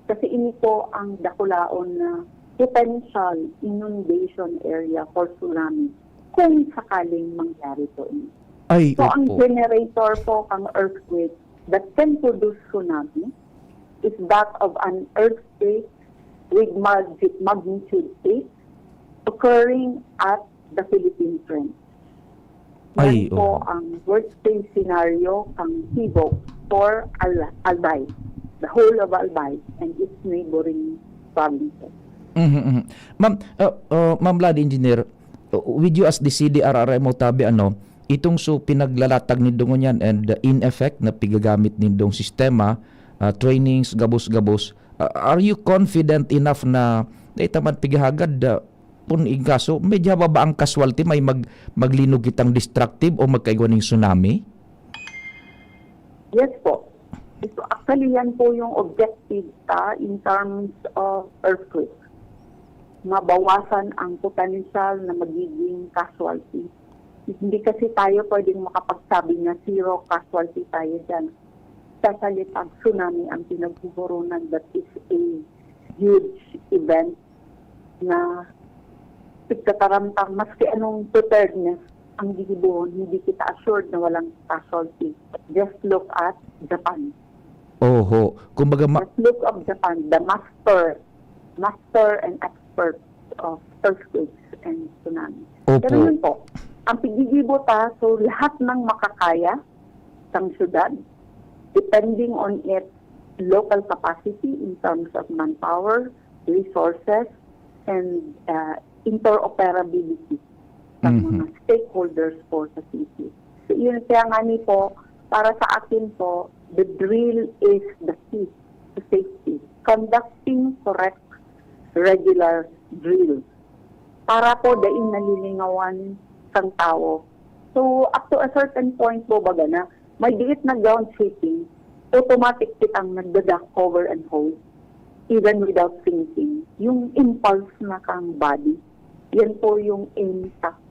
Kasi ini po ang dakulaon na potential inundation area for tsunami kung sakaling mangyari po ini. Ay, So, ang opo. generator po kang earthquake that can produce tsunami is that of an earthquake with mag-, magnitude eight occurring at the Philippine Trench. Yan Ay, po oo. ang worst case scenario kang Sibo for Al-, Albay, the whole of Albay and its neighboring provinces. Mhm, mhm. Ma'am, uh, uh, Ma'am Lad Engineer, uh, with you as the C D R R M o tabi, ano, itong so pinaglalatag nindo ngunyan and, uh, in effect na pigagamit nindong sistema, uh, trainings, gabos-gabos, uh, are you confident enough na, na itaman pigahagad, uh, pun igkaso, medyo haba ba ang casualty, may mag-, maglinog kitang destructive o magkaigwa ning tsunami? Yes po. So, actually, yan po yung objective ta in terms of earthquake. Mabawasan ang potensyal na magiging casualty. Hindi kasi tayo pwedeng makapagsabi na zero casualty tayo dyan. Especially pag tsunami ang pinaghuhurunan, that is a huge event na pagkataramtang, maski anong preparedness ang gigibohon, hindi kita assured na walang casualty. Just look at Japan. Oho. Kumbaga, ma- Just look of Japan, the master, master and expert of earthquakes and tsunami. Opo. Pero yun po, ang pigigibo ta, so lahat ng makakaya, sang syudad, depending on its local capacity in terms of manpower, resources, and, uh, interoperability sa Mhm. mga stakeholders po sa city. So, yun, kaya nga ni po, para sa akin po, the drill is the key to safety. Conducting correct regular drill para po daing nalilingawan sang tawo. So, up to a certain point po, baga na, may diit na ground shaking, automatic kitang nagda-duck, cover, and hold, even without thinking. Yung impulse na kang body, yan po yung intact,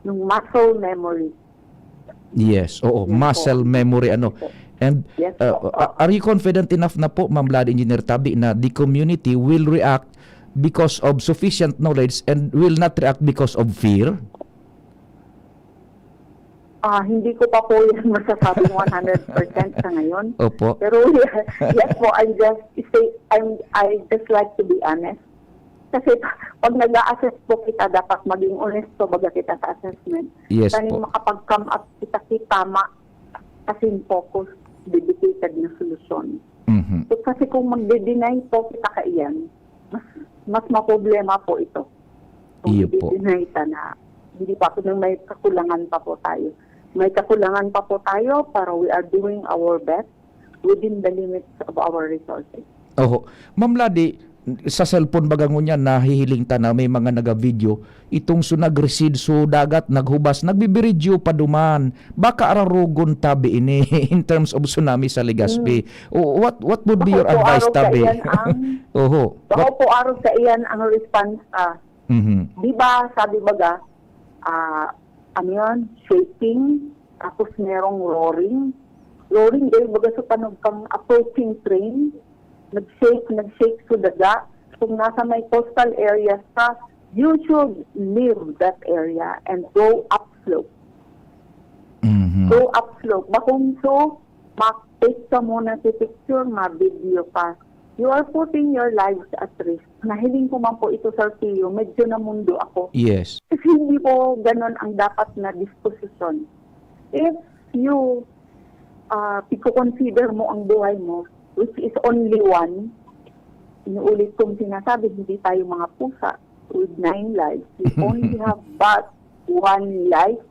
yung muscle memory. Yes, oo, Yan po. muscle memory, ano. Opo. And, Yes uh, po. a-, are you confident enough na po, Ma'am Blood Engineer Tabi, na the community will react because of sufficient knowledge and will not react because of fear? Ah, hindi ko pa po yan masasabing one hundred percent sa ngayon. Opo. Pero yes po, I'm just say, I'm, I just like to be honest. Kasi pag nag-a-assess po kita, dapat maging honesto baga kita sa assessment. Yes Kaning po. makapag-come up kita, kita ma-, as in focus, dedicated na solusyon. Mhm. So, kasi kung magde-deny po kita kaiyan, mas, mas maproblema po ito. Kung Iyo po. i-deny ta na hindi pa po, may kakulangan pa po tayo. May kakulangan pa po tayo, pero we are doing our best within the limits of our resources. Oho. Ma'am Ladi, sa cellphone baga ngunyan, nahihiling ta na may mga naga-video, itong so nag-recede so dagat, naghubas, nagbibiridyo pa duman. Baka ararugon tabi ini in terms of tsunami sa Legazpi. Mm. O, what, what would be Baka your po advice, araw sa tabi? iyan ang, Oho. baka What? po araw sa iyan ang response, ah. Mhm. Di ba, sabi baga, ah, ano yan, shaking, tapos merong roaring. Roaring, dahil baga sa panog kang approaching train, nag-shake, nag-shake sa daga. Kung nasa may coastal areas ka, you should leave that area and go upslope. Mhm. Go upslope. Bakong so, ma-take ka muna si picture, ma-video pa. You are putting your lives at risk. Nahiling ko man po ito, Sir Theo, medyo namundo ako. Yes. Kasi hindi po ganon ang dapat na disposisyon. If you, ah, piko-consider mo ang buhay mo, which is only one, inuulit kong sinasabi, hindi tayo mga pusa with nine lives. We only have but one life.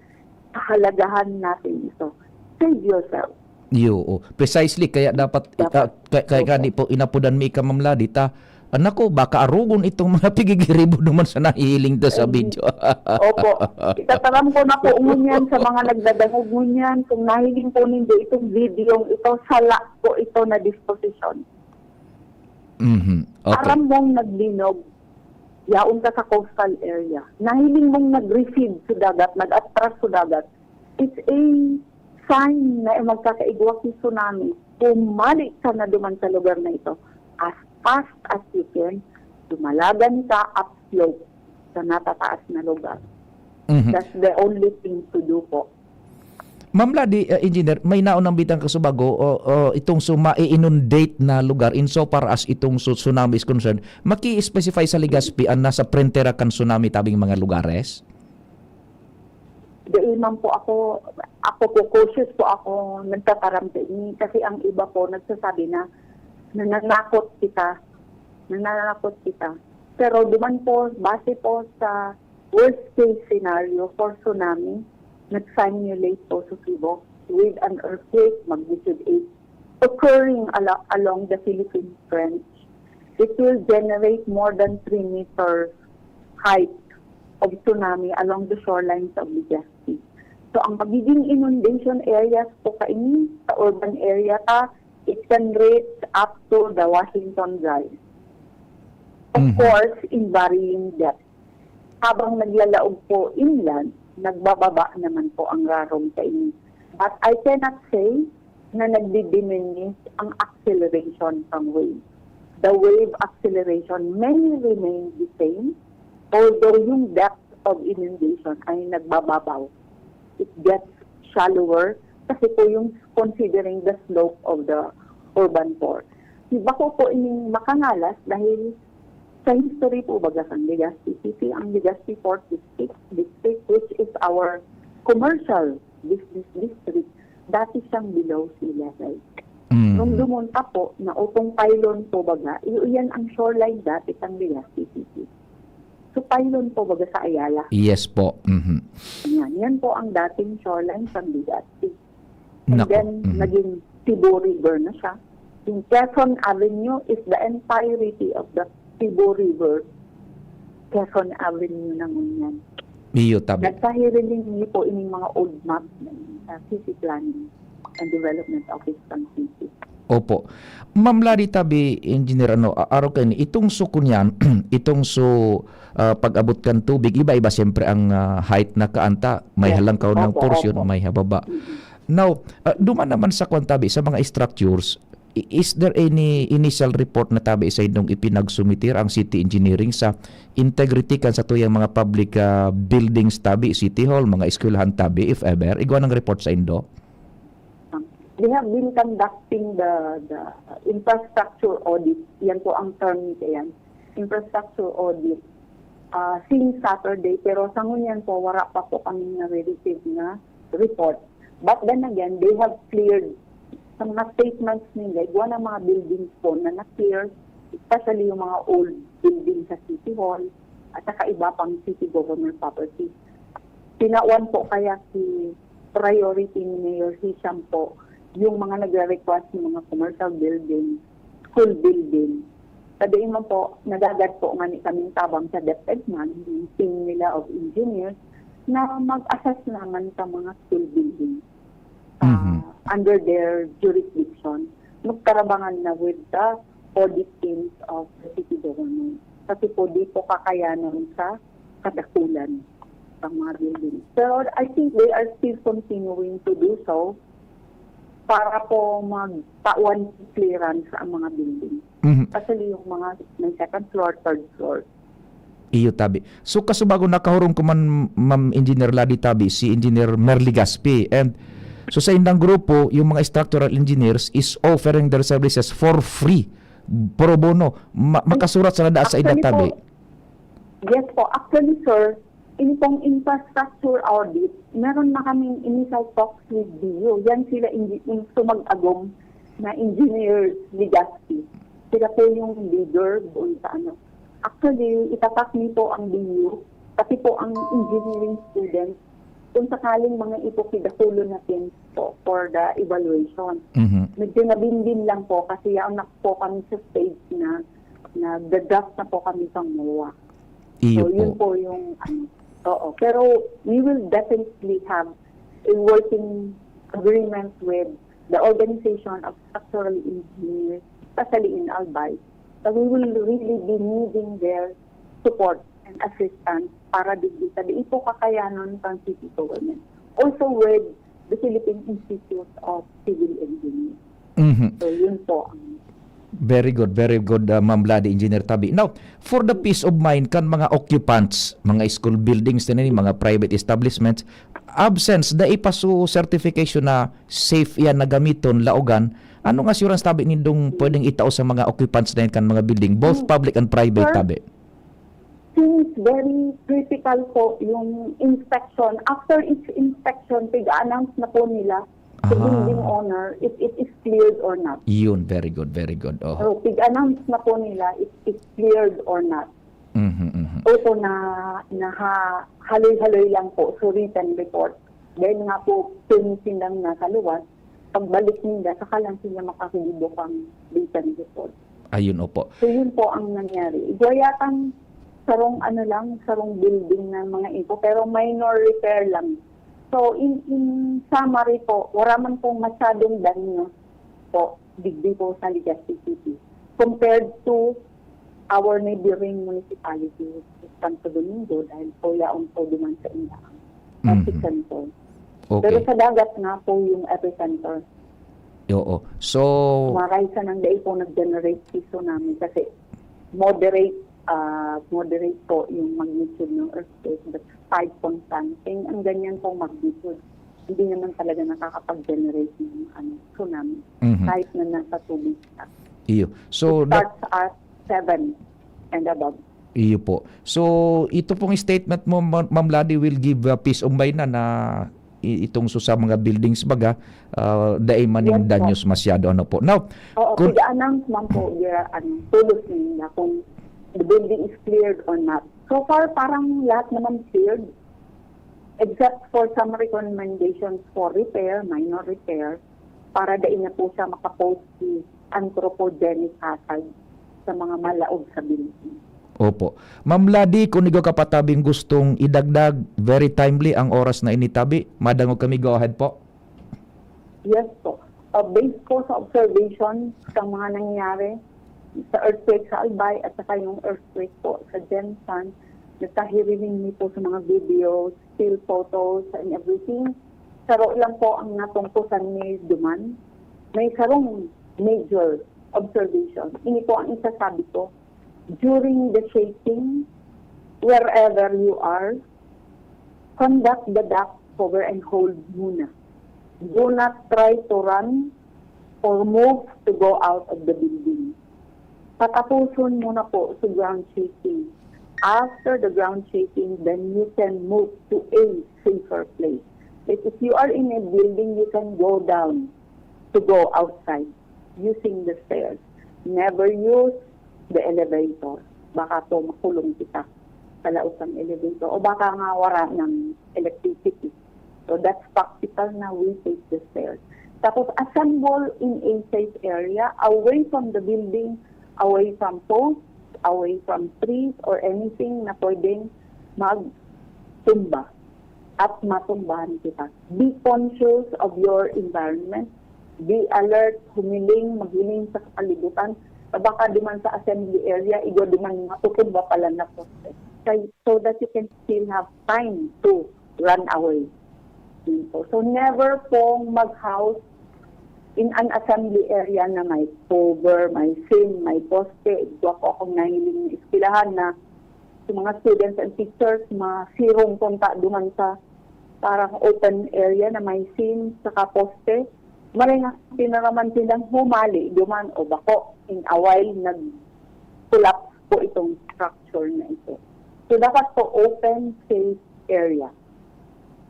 Kahalagahan natin ito. Save yourself. Yo, oh. Precisely, kaya dapat, Dapat. ah, ka-, kaya Opo. gani po, inapodan mi ika, Ma'am Ladi, ta, anak ko, baka arugon itong mga pigigiribo naman sa nahihiling ta sa Mm. video. Opo. Itataram ko na po ngunyan sa mga nagdadangog ngunyan, kung nahiling po ninyo itong videong ito, sala po ito na disposisyon. Mhm. Okay. Aram mong naglinog, yaon ka sa coastal area. Nahiling mong nag-recede sa dagat, nag-atras sa dagat. It's a sign na magkakaigwa si tsunami. Pumali ka na duman sa lugar na ito. As fast as you can, dumalagan ka upslope sa natataas na lugar. Mhm. That's the only thing to do po. Ma'am Ladi, uh, Engineer, may naunang bitang kasubago, o, o, itong so ma-inundate na lugar, insofar as itong su-, tsunami is concerned, maki-specify sa Legazpi an nasa prentera kan tsunami tabing mga lugares? Dai man po ako, ako po, cautious po ako nagtataram sa ini kasi ang iba po nagsasabi na nananakot kita, nananakot kita. Pero duman po, base po sa worst case scenario for tsunami, nag-simulate po sa Cebu with an earthquake magnitude eight occurring ala-, along the Philippine Trench. It will generate more than three meter height of tsunami along the shorelines of Legazpi. So, ang magiging inundation areas po kaini sa urban area ta, it can reach up to the Washington Drive. Of Mhm. course, in varying depth. Habang naglalaog po inland, nagbababa naman po ang rarong kaini. But I cannot say na nagdi-diminish ang acceleration ng wave. The wave acceleration may remain the same, although yung depth of inundation ay nagbababaw. It gets shallower kasi po yung considering the slope of the urban core. Bako po ining makangalas dahil sa history po baga sa Legazpi City, ang Legazpi Fourth District, district which is our commercial business district, dati siyang below sea level. Mm. Nung dumunta po, na utong pylon po baga, iyo, iyan ang shoreline dati ng Legazpi City. So, pylon po baga sa Ayala. Yes po. Mhm. Yan, yan po ang dating shoreline ng Legazpi. And Nako. then, Mhm. naging Cebu River na siya. Yung Quezon Avenue is the entirety of the Cebu River. Quezon Avenue na ngunyan. Iyo, tabi. Nagkahiriling niyo po ining mga old map na yun sa City Planning and Development Office ng city. Opo. Ma'am Ladi, tabi, Engineer, ano, a-, araw kayo ni, itong so kunyan, itong so, ah, pag-abot kan tubig, iba-iba siyempre ang, ah, height na kaanta. May Yes. halangkaw ng Opo, portion, opo. may hababa. Mm-mm. Now, ah, duman naman sa kwan, tabi, sa mga structures, I-, is there any initial report na tabi sa indong ipinagsumitir ang City Engineering sa integrity kan satuyang mga public, ah, buildings tabi, City Hall, mga eskwelahan tabi, if ever? Igwa ng report sa indo? They have been conducting the, the infrastructure audit. Yan po ang term nito yan. Infrastructure audit. Ah, since Saturday, pero sa ngunyan po, wala pa po kami nare-receive na report. But then again, they have cleared sa mga statements nila, igwa ng mga buildings po na na-clear, especially yung mga old building sa City Hall at saka iba pang city government property. Tinawan po kaya si priority ni Mayor Hisham po yung mga nagre-request ng mga commercial building, school building. Sa diin man po, nagagad po nga ni kaming tabang sa DepEd man, yung team nila of engineers, na mag-assess naman sa mga school building ah, Mhm. under their jurisdiction. Magkarabangan na with the audit teams of the city government. Kasi po, di po kakayanan sa kadakulan ang mga building. Pero I think they are still continuing to do so para po magtawan clearance ang mga building. Mhm. Especially yung mga may second floor, third floor. Iyo tabi. So, kasubago nakahurong ko man, Ma'am Engineer Ladi tabi, si Engineer Merly Gaspi. And so, sa indang grupo, yung mga structural engineers is offering their services for free, pro bono. Ma- makasurat sa nada sa ida Actually tabi. Po, yes po. Actually, sir, in pong infrastructure audit, meron na kaming initial talks with D U. Yan sila in, in sumag-agom na engineer Legaspi. Sila po yung leader doon sa ano. Actually, itatak niyo po ang D U, pati po ang engineering students, kung sakaling mga ipo kidakulon natin po for the evaluation. Mhm. Medyo nabinbin lang po kasi yaon na po kami sa stage na nag-draft na po kami sa MOA. Iyo So, yun po. po yung ano. Oo. Pero we will definitely have a working agreement with the Organization of Structural Engineers, especially in Albay, that we will really be needing their support and assistance para digdi sa di po kakayanon ng city government. Also with the Philippine Institute of Civil Engineers. Mhm. So, yun po ang Very good, very good, uh, Ma'am Ladi, Engineer Tabi. Now, for the peace of mind kan mga occupants, mga school buildings na ni, mga private establishments, absence, dai pa su certification na safe yan na gamiton, laogan. Ano nga assurance tabi nindong pwedeng itao sa mga occupants na yan kan mga building, both Hmm. public and private Sir? tabi? Since very critical po yung inspection, after each inspection, pig-announce na po nila sa Ah. building owner if it is cleared or not. Yun, very good, very good. Oh. So, pig-announce na po nila if it's cleared or not. Mhm, mhm. Opo, na, na ha, haloy-haloy lang po, so written report. Dahil nga po, tumis silang nasa luwas, pagbalik nila, saka lang sila makakulibo kang written report. Ayun, opo. So, yun po ang nangyari. Igwa yatang sarong ano lang, sarong building ng mga info, pero minor repair lang. So, in, in summary po, wala man pong masyadong danyo po, digdi po sa Legazpi City. Compared to our neighboring municipality, which is Santo Domingo, dahil po yaon po duman sa Indaang. Mhm. Epicenter. Okay. Pero sa dagat nga po yung epicenter. Oo. So, Maray sa nang dai po nag-generate si tsunami kasi moderate, ah, moderate po yung magnitude ng earthquake, but five point something. Ang ganyan pong magnitude, hindi naman talaga nakakapag-generate ng ano, tsunami. Mhm. Kahit na nasa tubig siya. Iyo. So, It that, starts at seven and above. Iyo po. So, ito pong statement mo, Ma-, Ma'am Ladi, will give, uh, peace of mind na, na i-, itong so sa mga buildings baga, uh, dai man ning Yes po. danyos masyado, ano po. Now, Oo, kung pig-announce man po, yeah, ano, tulos ninyo kung the building is cleared or not. So far, parang lahat naman cleared, except for some recommendations for repair, minor repair, para dai na po siya makapose si anthropogenic hazard sa mga malaog sa building. Opo. Ma'am Ladi, kung igwa ka pa tabing gustong idagdag, very timely ang oras na ini tabi. Madangog kami, go ahead po. Yes po. Uh, based po sa observation sa mga nangyari sa earthquake sa Albay at saka yung earthquake po sa Gensan, nagkahiriling mi po sa mga videos, still photos, and everything. Saro lang po ang natungkusan ni duman. May sarong major observation. Ini po ang isasabi ko. During the shaking, wherever you are, conduct the duck, cover and hold muna. Do not try to run or move to go out of the building. Patapuson muna po sa ground shaking. After the ground shaking, then you can move to a safer place. But if you are in a building, you can go down to go outside using the stairs. Never use the elevator. Baka po makulong kita sa laos ng elevator. O baka nga wala ng electricity. So that's practical na we take the stairs. Tapos assemble in a safe area, away from the building, away from posts, away from trees or anything na pwedeng magtumba at matumbahan kita. Be conscious of your environment. Be alert, humiling, maghiling sa kapalibutan. Baka duman sa assembly area, igwa duman matutumba pala na poste. So, so that you can still have time to run away. Yun po. So, never pong mag-house in an assembly area na may cover, may sim, may poste. Igwa po akong nahiling na eskwelahan na sa mga students and teachers, masirong punta duman sa parang open area na may sim saka poste. Maray nga, tinaraman silang humali duman o bako. In a while, nag-collapse po itong structure na ito. So, dapat po open, safe area.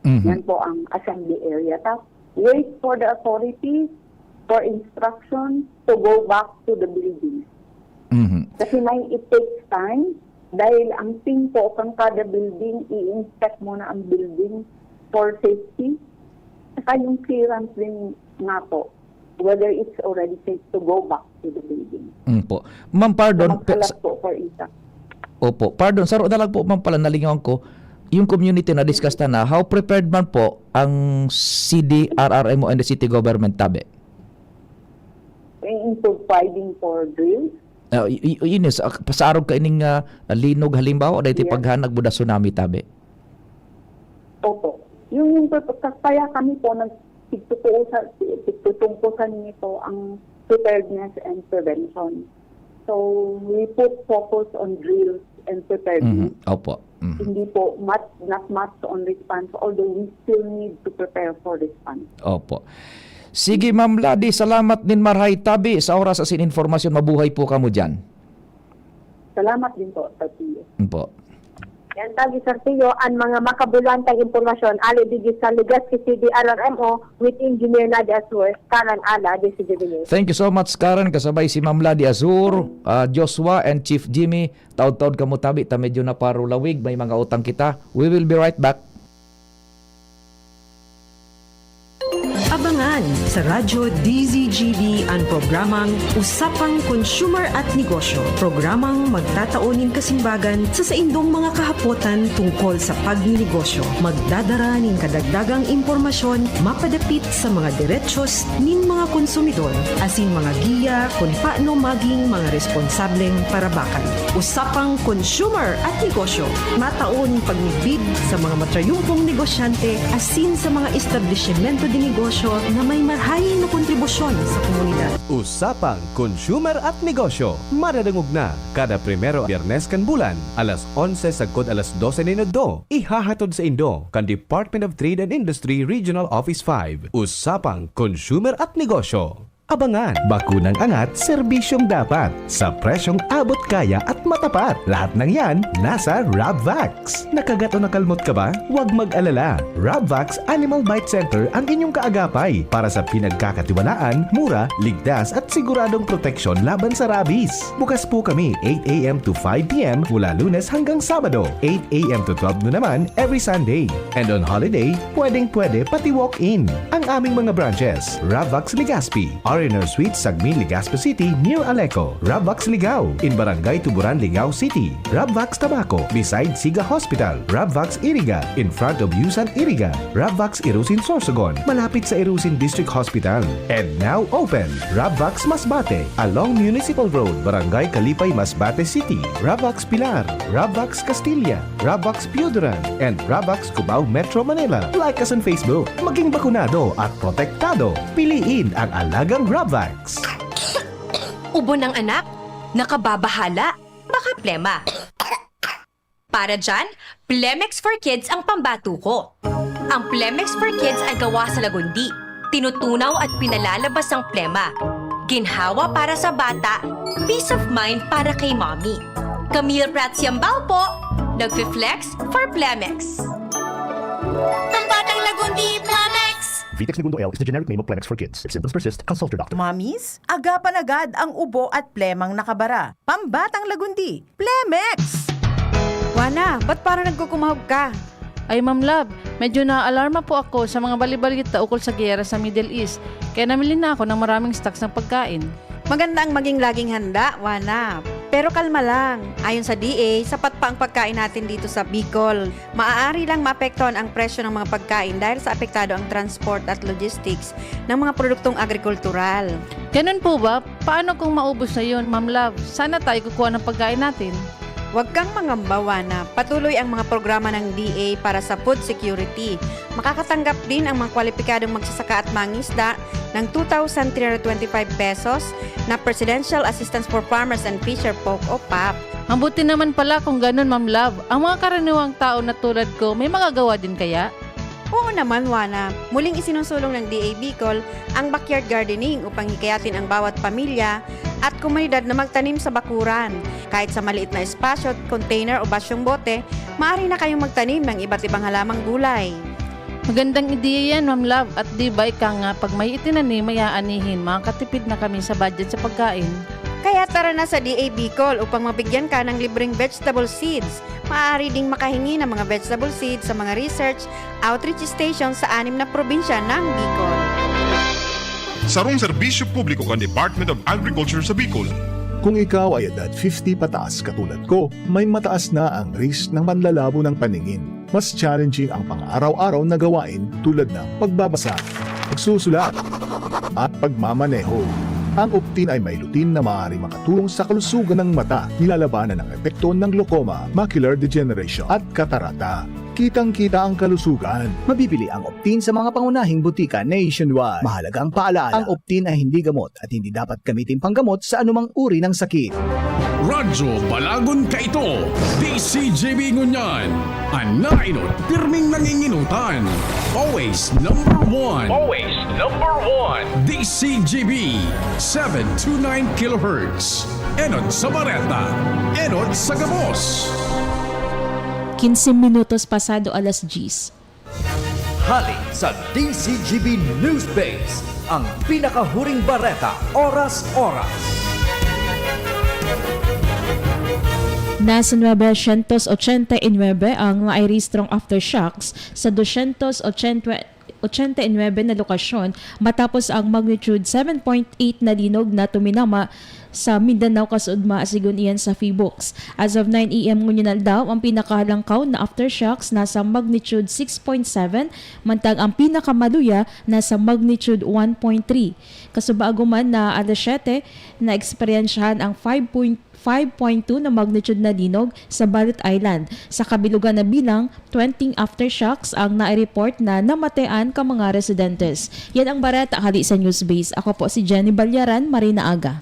Mhm. Yan po ang assembly area. Tapos, wait for the authorities for instruction to go back to the building. Mhm. Kasi may it takes time dahil ang team po kan kada building, i-inspect muna ang building for safety. Saka yung clearance din nga po, whether it's already safe to go back to the building. Mm po. Ma'am, pardon. Magkalat po for instance. Opo. Pardon, saro na lang po, ma'am, pala nalingawan ko. Yung community na discuss na na, how prepared man po ang C D R R M O and the city government tabi? In providing for drills, Uh, y- y- yun is, uh, pasarog ka ining uh, linog halimbawa, dahil Yes. paghanag mo da tsunami tabi. Opo. Yung, yung purpose, kaya kami po nagtutungkosan, nito ang preparedness and prevention. So, we put focus on drills and preparedness. Mhm. Opo. Mhm. Hindi po much, not much on response, although we still need to prepare for response. Opo. Sige, Ma'am Ladi, salamat nin marhay tabi sa oras asin informasyon. Mabuhay po kamo dyan. Salamat din po, Sir Pio. Opo. Yan, tagi Sir Pio, ang mga makabulantang impormasyon, ali digdi sa Legazpi C D R R M O with Engineer Nadia Sur, karan ala, D C G B News. Thank you so much, Karen. Kasabay si Ma'am Ladi Azur, ah, Joshua, and Chief Jimmy. Taod-taod kamo tabi, ta medyo naparulawig, may mga utang kita. We will be right back. Abangan sa Radyo D Z G B ang programang Usapang Consumer at Negosyo. Programang magtatao nin kasimbagan sa saindong mga kahapotan tungkol sa pagninegosyo. Magdadara nin kadagdagang impormasyon mapadapit sa mga derechos nin mga konsumidor asin mga giya kun paano maging mga responsableng parabakan. Usapang Consumer at Negosyo. Matao nin pagmidbid sa mga matrayumpong negosyante asin sa mga establisimento de negosyo na may marhay na kontribusyon sa komunidad. Usapang Consumer at Negosyo, madadangog na kada primero Biyernes kan bulan, alas onse sagkod alas dose nin udto. Ihahatod saindo kan Department of Trade and Industry Regional Office five. Usapang Consumer at Negosyo. Abangan. Bakunang angat, serbisyong dapat, sa presyong abot kaya at matapat. Lahat ng yan, nasa Rabvax. Nakagat o nakalmot ka ba? Huwag mag-alala. Rabvax Animal Bite Center ang inyong kaagapay para sa pinagkakatiwalaan, mura, ligtas at siguradong proteksyon laban sa rabies. Bukas po kami eight a.m. to five p.m. mula Lunes hanggang Sabado, eight a.m. to twelve noon naman every Sunday. And on holiday, pwedeng-pwede pati walk-in. Ang aming mga branches, Rabvax Legazpi, R and R Suite, Sagmin, Legazpi City, near Aleco. Rabvax Ligao, in Barangay Tuburan, Ligao City. Rabvax Tabaco, beside Siga Hospital. Rabvax Iriga, in front of Yusan Iriga. Rabvax Irusin Sorsogon, malapit sa Irusin District Hospital. And now open, Rabvax Masbate, along Municipal Road, Barangay Kalipay, Masbate City. Rabvax Pilar, Rabvax Castilla, Rabvax Pioduran, and Rabvax Cubao, Metro Manila. Like us on Facebook. Maging bakunado at protektado. Piliin ang alagang Rabvax. Ubo ng anak, nakababahala, baka plema. Para dyan, Plemex for Kids ang pambato ko. Ang Plemex for Kids ay gawa sa lagundi. Tinutunaw at pinalalabas ang plema. Ginhawa para sa bata, peace of mind para kay mommy. Camille Prats Yambao po, nagfi-flex for Plemex. Pambatang lagundi, Plemex! Vitex Negundo L is the generic name of Plemex for Kids. If symptoms persist, consult your doctor. Mommies, agapan agad ang ubo at plemang nakabara. Pambatang lagundi, Plemex! Juana, ba't parang nagkukumahog ka? Ay, Ma'am Love, medyo naaalarma po ako sa mga bali-balita ukol sa giyera sa Middle East, kaya namili na ako ng maraming stocks ng pagkain. Maganda ang maging laging handa, Juana. Pero kalma lang. Ayon sa D A, sapat pa ang pagkain natin dito sa Bicol. Maaari lang maapektuhan ang presyo ng mga pagkain dahil sa apektado ang transport at logistics ng mga produktong agrikultural. Ganun po ba? Paano kung maubos na yun, Ma'am Love? Saan na tayo kukuha ng pagkain natin? Huwag kang mangamba, Juana. Patuloy ang mga programa ng D A para sa food security. Makakatanggap din ang mga kwalipikadong magsasaka at mangisda ng two thousand three hundred twenty-five pesos na Presidential Assistance for Farmers and Fisher Folk o pap. Mabuti naman pala kung ganun, Ma'am Love. Ang mga karaniwang tao na tulad ko, may magagawa din kaya? Oo naman, Juana. Muling isinusulong ng D A Bicol ang backyard gardening upang hikayatin ang bawat pamilya at komunidad na magtanim sa bakuran. Kahit sa maliit na espasyo, container o basyong bote, maaari na kayong magtanim ng iba't ibang halamang gulay. Magandang ideya yan, Ma'am Love. At di ba ika nga, pag may itinanim, may aanihin, makakatipid na kami sa budget sa pagkain. Kaya tara na sa D A Bicol upang mabigyan ka ng libreng vegetable seeds. Maaari ding makahingi ng mga vegetable seeds sa mga research outreach station sa anim na probinsya ng Bicol. Sarong serbisyo publiko kan Department of Agriculture sa Bicol. Kung ikaw ay edad fifty pataas katulad ko, may mataas na ang risk ng panlalabo ng paningin. Mas challenging ang pang-araw-araw na gawain tulad ng pagbabasa, pagsusulat, at pagmamaneho. Ang Optin ay may lutein na maaaring makatulong sa kalusugan ng mata, nilalabanan ang epekto ng glaucoma, macular degeneration, at katarata. Kitang-kita ang kalusugan. Mabibili ang Optin sa mga pangunahing butika nationwide. Mahalagang paalaala, ang Optin ay hindi gamot at hindi dapat gamitin panggamot sa anumang uri ng sakit. Radyo Balagon kaito, D C G B ngunyan. An naenot, pirming nanginginutan. Always number one. Always number one. D C G B, seven two nine kilohertz. Enot sa bareta, enot sa gabos. Quince minutos pasado alas diyes. Hali sa D C G B News Base, ang pinakahuring bareta, oras-oras. Nasa nuebe syentos ochenta y nuebe ang nairehistrong aftershocks sa dosyentos ochenta, ochenta y nuebe na lokasyon, matapos ang magnitude seven point eight na linog na tuminama sa Mindanao, Kasudma, sigon iyan sa PHIVOLCS. As of nine A M ngunyan aldaw, ang pinakahalangkaw na aftershocks nasa magnitude six point seven, mantang ang pinakamaluya nasa magnitude one point three. Kasubago man na alas siyete, naeksperyensyahan ang five point five point two na magnitude na linog sa Balot Island. Sa kabilugan na bilang, twenty aftershocks ang nai-report na namatean kan mga residentes. Yan ang bareta hali sa Newsbase. Ako po si Jenny Balyaran, maray na aga.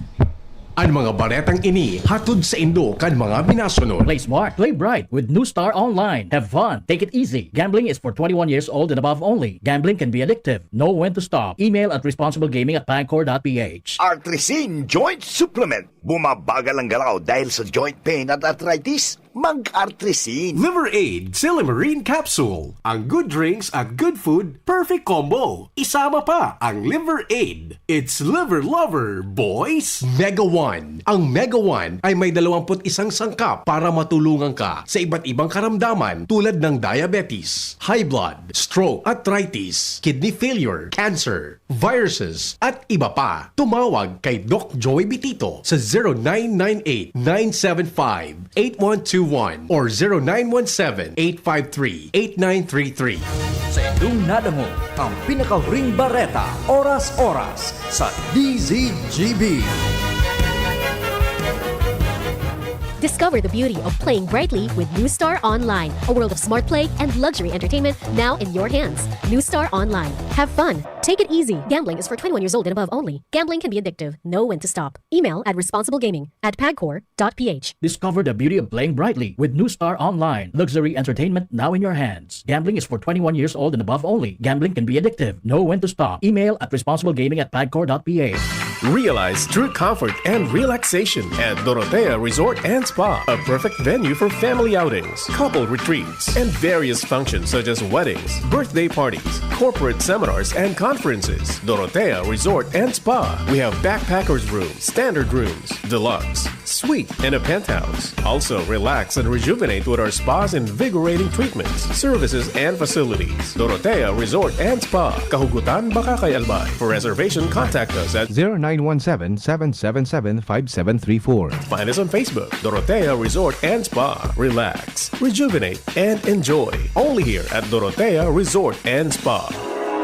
An mga baretang ini hatod saindo kan mga minasunod. Play smart, play bright with New Star Online. Have fun, take it easy. Gambling is for twenty-one years old and above only. Gambling can be addictive. Know when to stop. Email at responsiblegaming at pagcor dot p h. Artrisin Joint Supplement. Bumabagal ang galaw dahil sa joint pain at arthritis? Mag-Artrisin. Liver Aid, Silimarin Capsule. Ang good drinks at good food, perfect combo. Isama pa ang Liver Aid. It's Liver Lover, boys! Mega One. Ang Mega One ay may dalawampu't isang sangkap para matulungan ka sa iba't ibang karamdaman tulad ng diabetes, high blood, stroke, arthritis, kidney failure, cancer, viruses, at iba pa. Tumawag kay Doc Joey Bitito sa zero nine nine eight, nine seven five, eight one two one or zero nine one seven, eight five three, eight nine three three. Sa indong nadangog, ang pinakahuring bareta, oras-oras, sa D Z G B. Discover the beauty of playing brightly with New Star Online, a world of smart play and luxury entertainment now in your hands. New Star Online. Have fun. Take it easy. Gambling is for twenty-one years old and above only. Gambling can be addictive. Know when to stop. Email at responsiblegaming at pagcor dot p h. Discover the beauty of playing brightly with New Star Online. Luxury entertainment now in your hands. Gambling is for twenty-one years old and above only. Gambling can be addictive. Know when to stop. Email at responsiblegaming at pagcor dot p h. Realize true comfort and relaxation at Dorotea Resort and Spa, a perfect venue for family outings, couple retreats, and various functions such as weddings, birthday parties, corporate seminars, and conferences. Dorotea Resort and Spa. We have backpackers room, standard rooms, deluxe, suite, and a penthouse. Also, relax and rejuvenate with our spa's invigorating treatments, services, and facilities. Dorotea Resort and Spa, Kahugutan, Bacacay, Albay. For reservation, contact us at zero nine one seven, seven seven seven, five seven three four. Find us on Facebook, Dorotea Resort and Spa. Relax, rejuvenate, and enjoy. Only here at Dorotea Resort and Spa.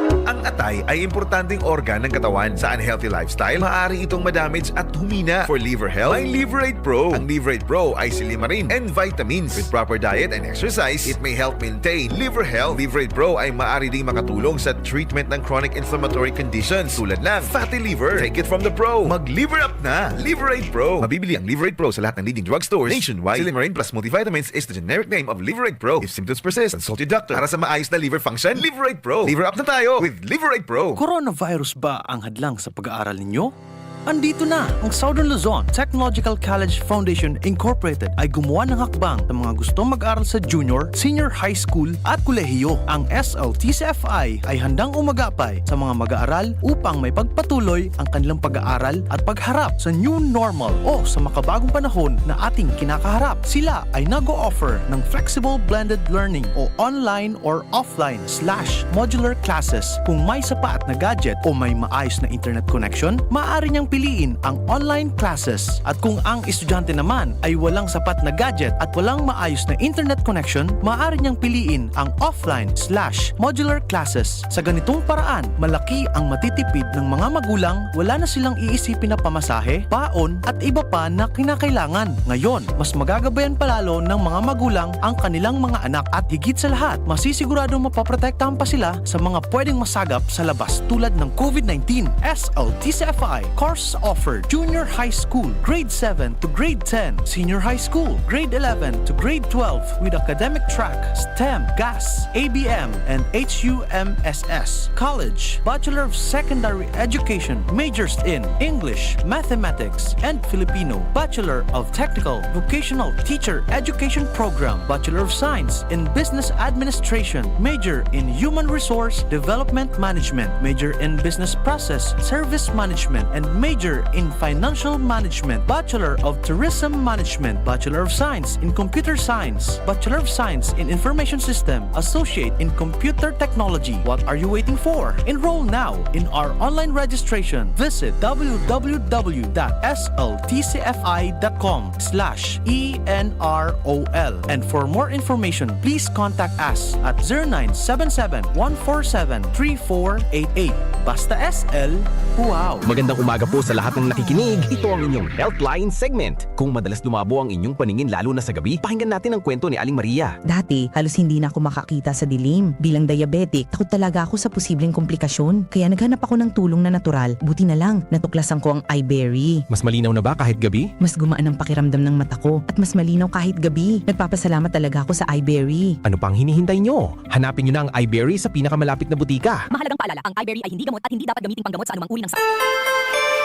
Ang atay ay importanteng organ ng katawan. Sa unhealthy lifestyle, maaari itong madamage at humina. For liver health, may Liverate Pro. Ang Liverate Pro ay silimarin and vitamins. With proper diet and exercise, it may help maintain liver health. Liverate Pro ay maaari ding makatulong sa treatment ng chronic inflammatory conditions tulad ng fatty liver. Take it from the pro. Mag-liver up na! Liverate Pro. Mabibili ang Liverate Pro sa lahat ng leading drugstores nationwide. Silimarin plus multivitamins is the generic name of Liverate Pro. If symptoms persist, consult your doctor. Para sa maayos na liver function, Liverate Pro. Liver up na tayo with Liverate Pro. Coronavirus ba ang hadlang sa pag-aaral ninyo? Andito na! Ang Southern Luzon Technological College Foundation Incorporated ay gumawa ng hakbang sa mga gustong mag-aral sa junior, senior high school at kolehiyo. Ang S L T C F I ay handang umagapay sa mga mag-aaral upang maipagpatuloy ang kanilang pag-aaral at pagharap sa new normal o sa makabagong panahon na ating kinakaharap. Sila ay nag-o-offer ng flexible blended learning o online or offline slash modular classes. Kung may sapat na gadget o may maayos na internet connection, maaari niyang piliin ang online classes. At kung ang estudyante naman ay walang sapat na gadget at walang maayos na internet connection, maaari niyang piliin ang offline slash modular classes. Sa ganitong paraan, malaki ang matitipid ng mga magulang, wala na silang iisipin na pamasahe, baon, at iba pa na kinakailangan. Ngayon, mas magagabayan pa lalo ng mga magulang ang kanilang mga anak at higit sa lahat, masisiguradong mapoprotektahan pa sila sa mga pwedeng masagap sa labas tulad ng COVID nineteen. S L T C F I courses offered: junior high school, grade seven to grade ten, senior high school, grade eleven to grade twelve, with academic track, STEM, GAS, A B M, and H U M S S. College, Bachelor of Secondary Education, majors in English, Mathematics, and Filipino, Bachelor of Technical Vocational Teacher Education Program, Bachelor of Science in Business Administration, major in Human Resource Development Management, major in Business Process Service Management, and major in Financial Management, Bachelor of Tourism Management, Bachelor of Science in Computer Science, Bachelor of Science in Information System, Associate in Computer Technology. What are you waiting for? Enroll now in our online registration. Visit w w w dot s l t c f i dot com slash e n r o l. And for more information, please contact us at zero nine seven seven, one four seven, three four eight eight. Basta S L, wow! Magandang umaga po sa lahat ng nakikinig. Ito ang inyong Healthline segment. Kung madalas lumabo ang inyong paningin lalo na sa gabi, pakinggan natin ang kwento ni Aling Maria. Dati, halos hindi na ako makakita sa dilim. Bilang diabetic, takot talaga ako sa posibleng komplikasyon. Kaya naghanap ako ng tulong na natural. Buti na lang, natuklasan ko ang iBerry. Mas malinaw na ba kahit gabi? Mas gumaan ang pakiramdam ng mata ko at mas malinaw kahit gabi. Nagpapasalamat talaga ako sa iBerry. Ano pang hinihintay nyo? Hanapin nyo na ang iBerry sa pinakamalapit na butika. Mahalagang paalala, ang iBerry ay hindi gamot at hindi dapat gamiting panggamot sa anumang uri ng sakit.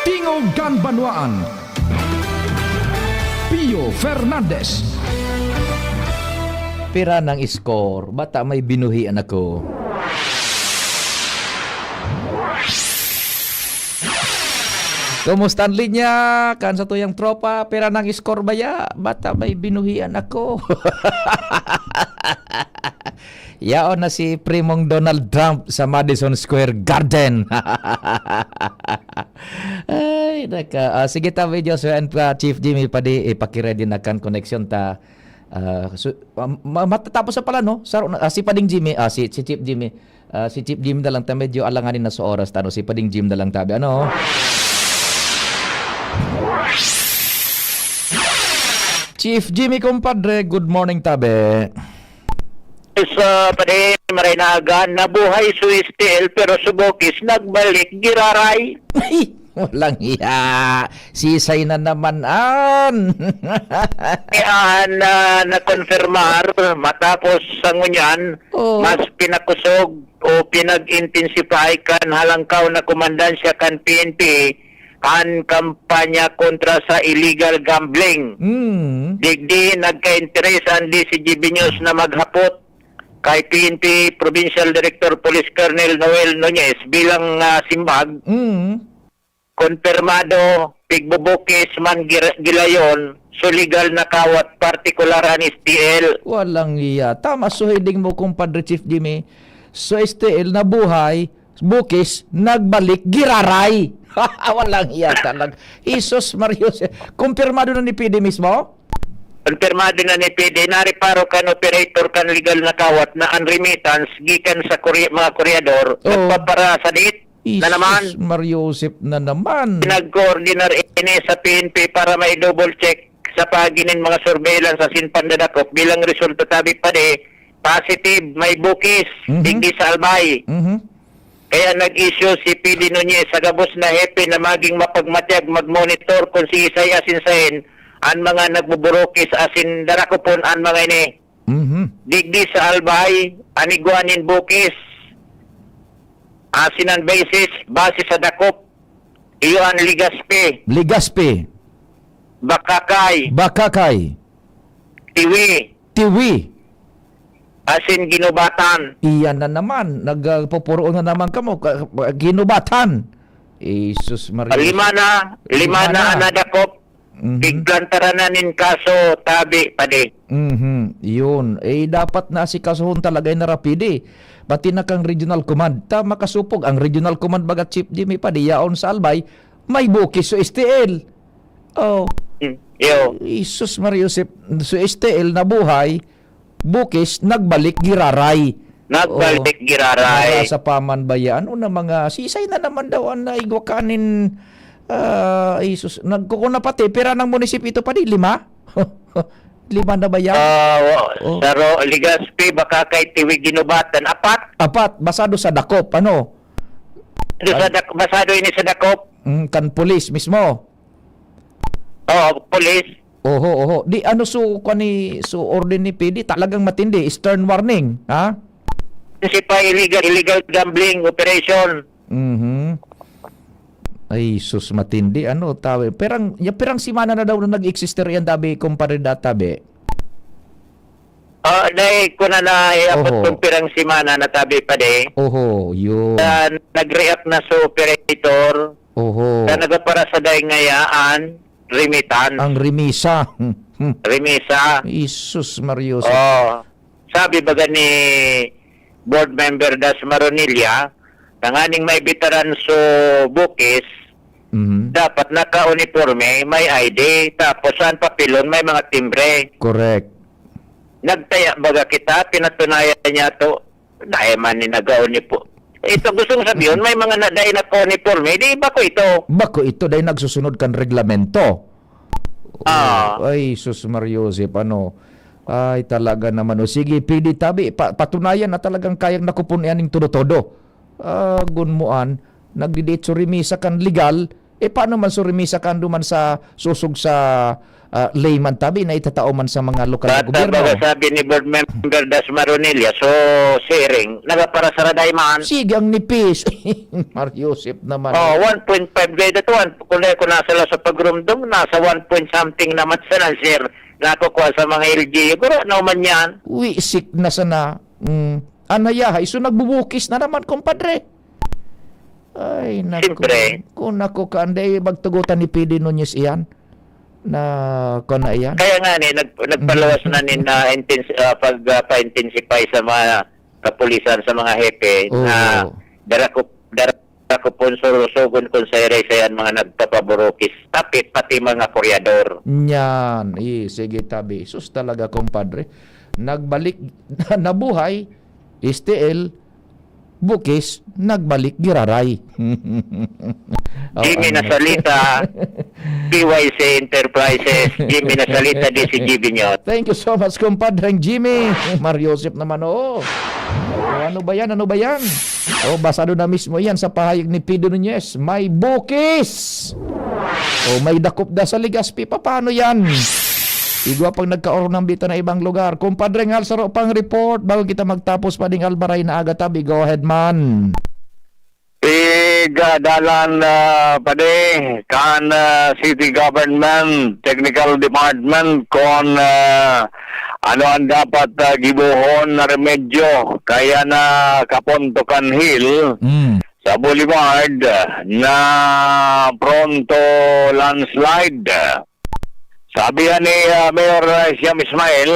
Tingog kan Banwaan. Pio Fernandez. Pira nang score, bata may binuhian ako. Kumusta ang linya? Kan sa tuyang tropa, pira nang score baya? Bata may binuhian ako. Yaon na si Primong Donald Trump sa Madison Square Garden. Ay, naka, ah, sige ta, Video Sir and, ah, Chief Jimmy, padi, ipakiready na kan connection ta. Ah, su-, ah, ma-, matatapos na pala, no? Saro na, ah, si Pading Jimmy, ah, si, si Chief Jimmy. Ah, si Chief Jimmy na lang ta, medyo alanganin na sa oras ta, no? Si Pading Jim na lang tabi, ano? Chief Jimmy, kumpadre, good morning, tabi. Sa padi, maray na aga, nabuhay su S T L, pero su Bukis nagbalik giraray. Ay, walang iya. Sisay na naman an. Yan, ah, nakonfirmar matapos sa ngunyan, Oh. mas pinakusog o pinag-intensify kan halangkaw na komandansya kan P N P an kampanya kontra sa illegal gambling. Mm. Digdi, nagka-interes an D Z G B News na maghapot kay P N P Provincial Director Police Colonel Noel Nunez bilang, ah, simbag, Mm. Konpirmado, pigbubukis man gir-, gilayon, su legal na kawat, partikular an S T L. Walang iya. Tama, su heading mo, kumpadre Chief Jimmy. Su S T L nabuhay, bukis, nagbalik, giraray. Walang iya talaga. Jesus Maria Jose. Kumpirmado na ni P D mismo? Kumpirmado na ni P D. Nareparo kan operator kan legal na kawat na an remittance gikan sa kurye-, mga kuryador, Oo. nagpaparasadit na naman. Jesus Maria Joseph na naman. Pinag-coordinar ini sa P N P para mai-double check sa paagi nin mga surveillance asin pandadakop. Bilang resulta, tabi padi, positive, may bukis, Mhm. digdi sa Albay. Mhm. Kaya nag-issue si P D Nunez sa gabos na hepe na maging mapagmatyag mag-monitor kung siisay asin saen an mga nagbuburukis asin darakopon an mga ini. Mhm. Digdi sa Albay, an igwa nin bukis, asin an basis, base sa dakop, iyo an Legazpi, Legazpi. Bakakay, Bakakay. Tiwi, Tiwi. asin Ginubatan. Iyan na naman, nagpupuro na naman kamo, ka-, Ginubatan. Jesus Maria. Lima na, lima Lima na na. an nadakop. Mhm. Pigplantaran na nin kaso, tabi, padi. Mhm, yun. Eh, dapat na asikasuhon talaga yung narapidi. Pati na kang regional command. Ta, makasupog ang regional command baga, Chief Jimmy, padi, yaon sa Albay, may bukis so S T L. Oh. Hmm, yo. Jesus Maria Joseph, so S T L nabuhay, bukis, nagbalik giraray. Nagbalik Oo. giraray. Mga sa pamanbayaan, o na mga sisay na naman daw ang naigwa kanin, ah, Jesus. Nagkukuna pati, pira ng munisipyo ito, padi? Lima? Lima na ba yan? Ah, wa-, Oh. sa Ro-, Legazpi, Bakakay, Tiwi, Ginubatan, apat. Apat, basado sa dakop, ano? Basado sa Ay. dak-, basado ini sa dakop. Mm, kan pulis mismo. Oo, pulis. Oho, oho. Di ano, so, kwan ni, so, orden ni P D, talagang matindi, stern warning, ha? Kasi pa illegal, illegal gambling operation. Mhm. Ay, sus, matindi, ano, tawe. Perang, ya, perang semana na daw na nag-exist yan, tabi, kumpare, databi. Ah, dai ko na nahiabot Oho. kung pirang semana na, tabi, padi. Oho, yun. Ah, nag-react na sa operator. Oho. Sa nagapara sa dai ngayaan, remittance. Ang remisa. Remisa. Jesus Mario. Oh. Sabi baga ni Board Member Das Maronilla, tanganing maibitaran so bukis, Mhm. dapat naka-uniforme, may I D, tapos ang papelon, may mga timbre. Correct. Nagtaya baga kita, pinatunayan niya to, dai man ni nag-uniform. Ito gusto kong sabihin, may mga na, dai naka-uniforme, di iba ko ito. Bako ito, dai nagsusunod kan reglamento. Ah. Ay, sus, Mario Joseph, ano? Ay, talaga naman. O sige, P D tabi, pa-, patunayan na talagang kayang nakupon iyan ning todo-todo. Ah, gunmoan, nagdidiretso remisa kan legal, eh, paano man so remisa kan duman sa susog sa, ah, layman tabi na itatao man sa mga lokal na Bata gobyerno? Baga sabi ni Board Member Das Maronilla, so, sharing, nagapara sa raday man. Sige, ang nipis. Mario Joseph naman. Oh, one point five grade at one. Kung, kung nasa la sa pagrumdum, nasa one point something naman sa sir. Nakukuha sa mga L G U. Guro, ano man yan? Wisik na sana. Mm. Anayahay, so nagbubukis na naman, kumpadre. Ay, naku. Siyempre. Kung naku, kaanday, magtugutan ni P D Nunez iyan. Na, kung na iyan. Kaya nga ni, nag-, nagpaluwas na nin, ah, intens-, ah, pag, ah, pa-intensify sa mga kapulisan, sa mga hepe Oo. na dara ko, dara ko pon surusogon kung sa iray sayan mga nagpapaburukis, tapi pati mga koryador. Nyan. Eh, sige, tabi. Sus talaga, kumpadre. Nagbalik, nabuhay, S T L, bukis, nagbalik, giraray. Oh, Di may ano? nasalita. P Y C Enterprises, Jimmy Nasalita, D C G Binyot. Thank you so much, compadre Jimmy. Mar Joseph naman, oo. O, ano ba yan? Ano ba yan? O, basado na mismo yan sa pahayag ni Pido Nunez. May bukis! O, may dakop da sa Legazpi. Paano yan? Igwa pang nagkaorong ng bita na ibang lugar. Compadre Ngal, saro pang report bago kita magtapos, Pading Albaray na aga tabi. Go ahead, man. Pig, ah, dalan, ah, padi, kan, ah, City Government, Technical Department, kon, ah, ano ang dapat, ah, gibohon na remedyo. Kaya na Kapontokan Hill Mm. sa Boulevard, ah, na pronto landslide. Sabi ni, ah, Mayor, ah, Siam Ismail,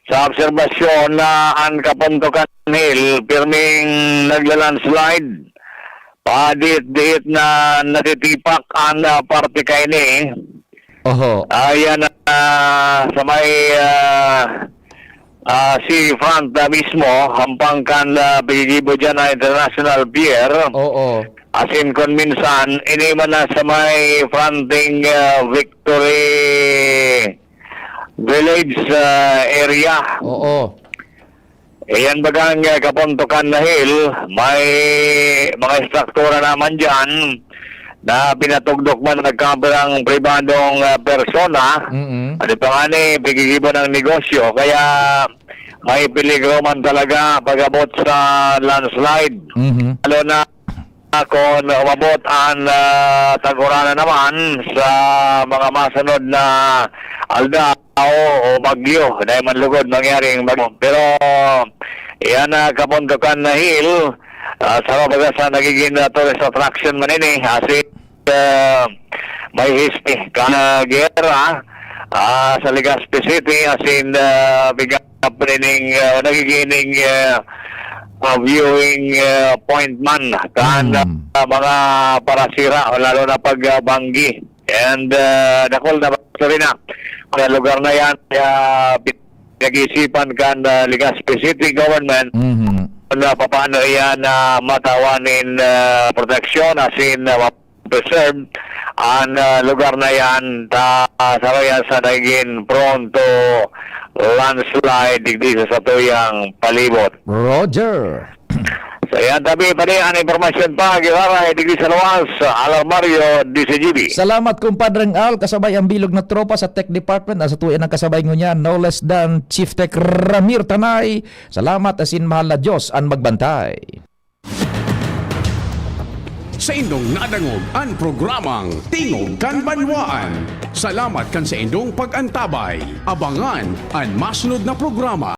sa obserbasyon na an Kapontokan Hill pirming nagla-landslide, padit-diit na natitipak an, ah, parte kaini. Oho. Ayan, ah, sa may, ah, ah, seafront na mismo, hampang kan, ah, pigigibo dyan na International Pier. Oo. Asin kun minsan, ini man na sa may fronting, ah, Victory Village, ah, area. Oo. Iyan bagang, ah, Kapontokan na Hill, may mga estruktura naman dyan na pinatugdok man nagkaberang pribadong, ah, persona. Mm-mm. Ano pa nga ni, pigigibo ng negosyo. Kaya may peligro man talaga pag-abot sa landslide. Mhm. Lalo na kung umabot an, ah, tag-uran na naman sa mga masunod na aldaw o bagyo, dahil man lugod mangyaring bagyo. Pero, iyan na Kapontokan na Hill, ah, sa baga sa nagiging, ah, tourist attraction man ini, asin, ah, may history kan, ah, gera, ah, sa Legazpi City, asin, ah, biga pa nining, ah, nagiging, ah, ah, viewing, ah, point man kan, Mm. ah, mga parasira, lalo na pag, ah, banggi. And, ah, dakul na basura na. Sa lugar na yan, ah, pinag-iisipan kan, ah, Legazpi City Government Mhm. na papaano iyan na matawan nin, ah, proteksyon, asin, ah, preserve an, ah, lugar na yan, ta, sa kaya sa naging prone to landslide digdi sa satuyang palibot. Roger. So, yan tabi, padi, an impormasyon pa, Guevara, digdi sa luwas, Alarmario, D C G B. Salamat, Compadreng Al, kasabay ang bilog na tropa sa Tech Department. Nasa tuya ng kasabay ngunyan, no less than Chief Tech Ramir Tanay. Salamat, asin mahal na Diyos an magbantay. Saindong nadangog an programang Tingog kan Banwaan. Salamat kan saindong pag-antabay. Abangan an masunod na programa.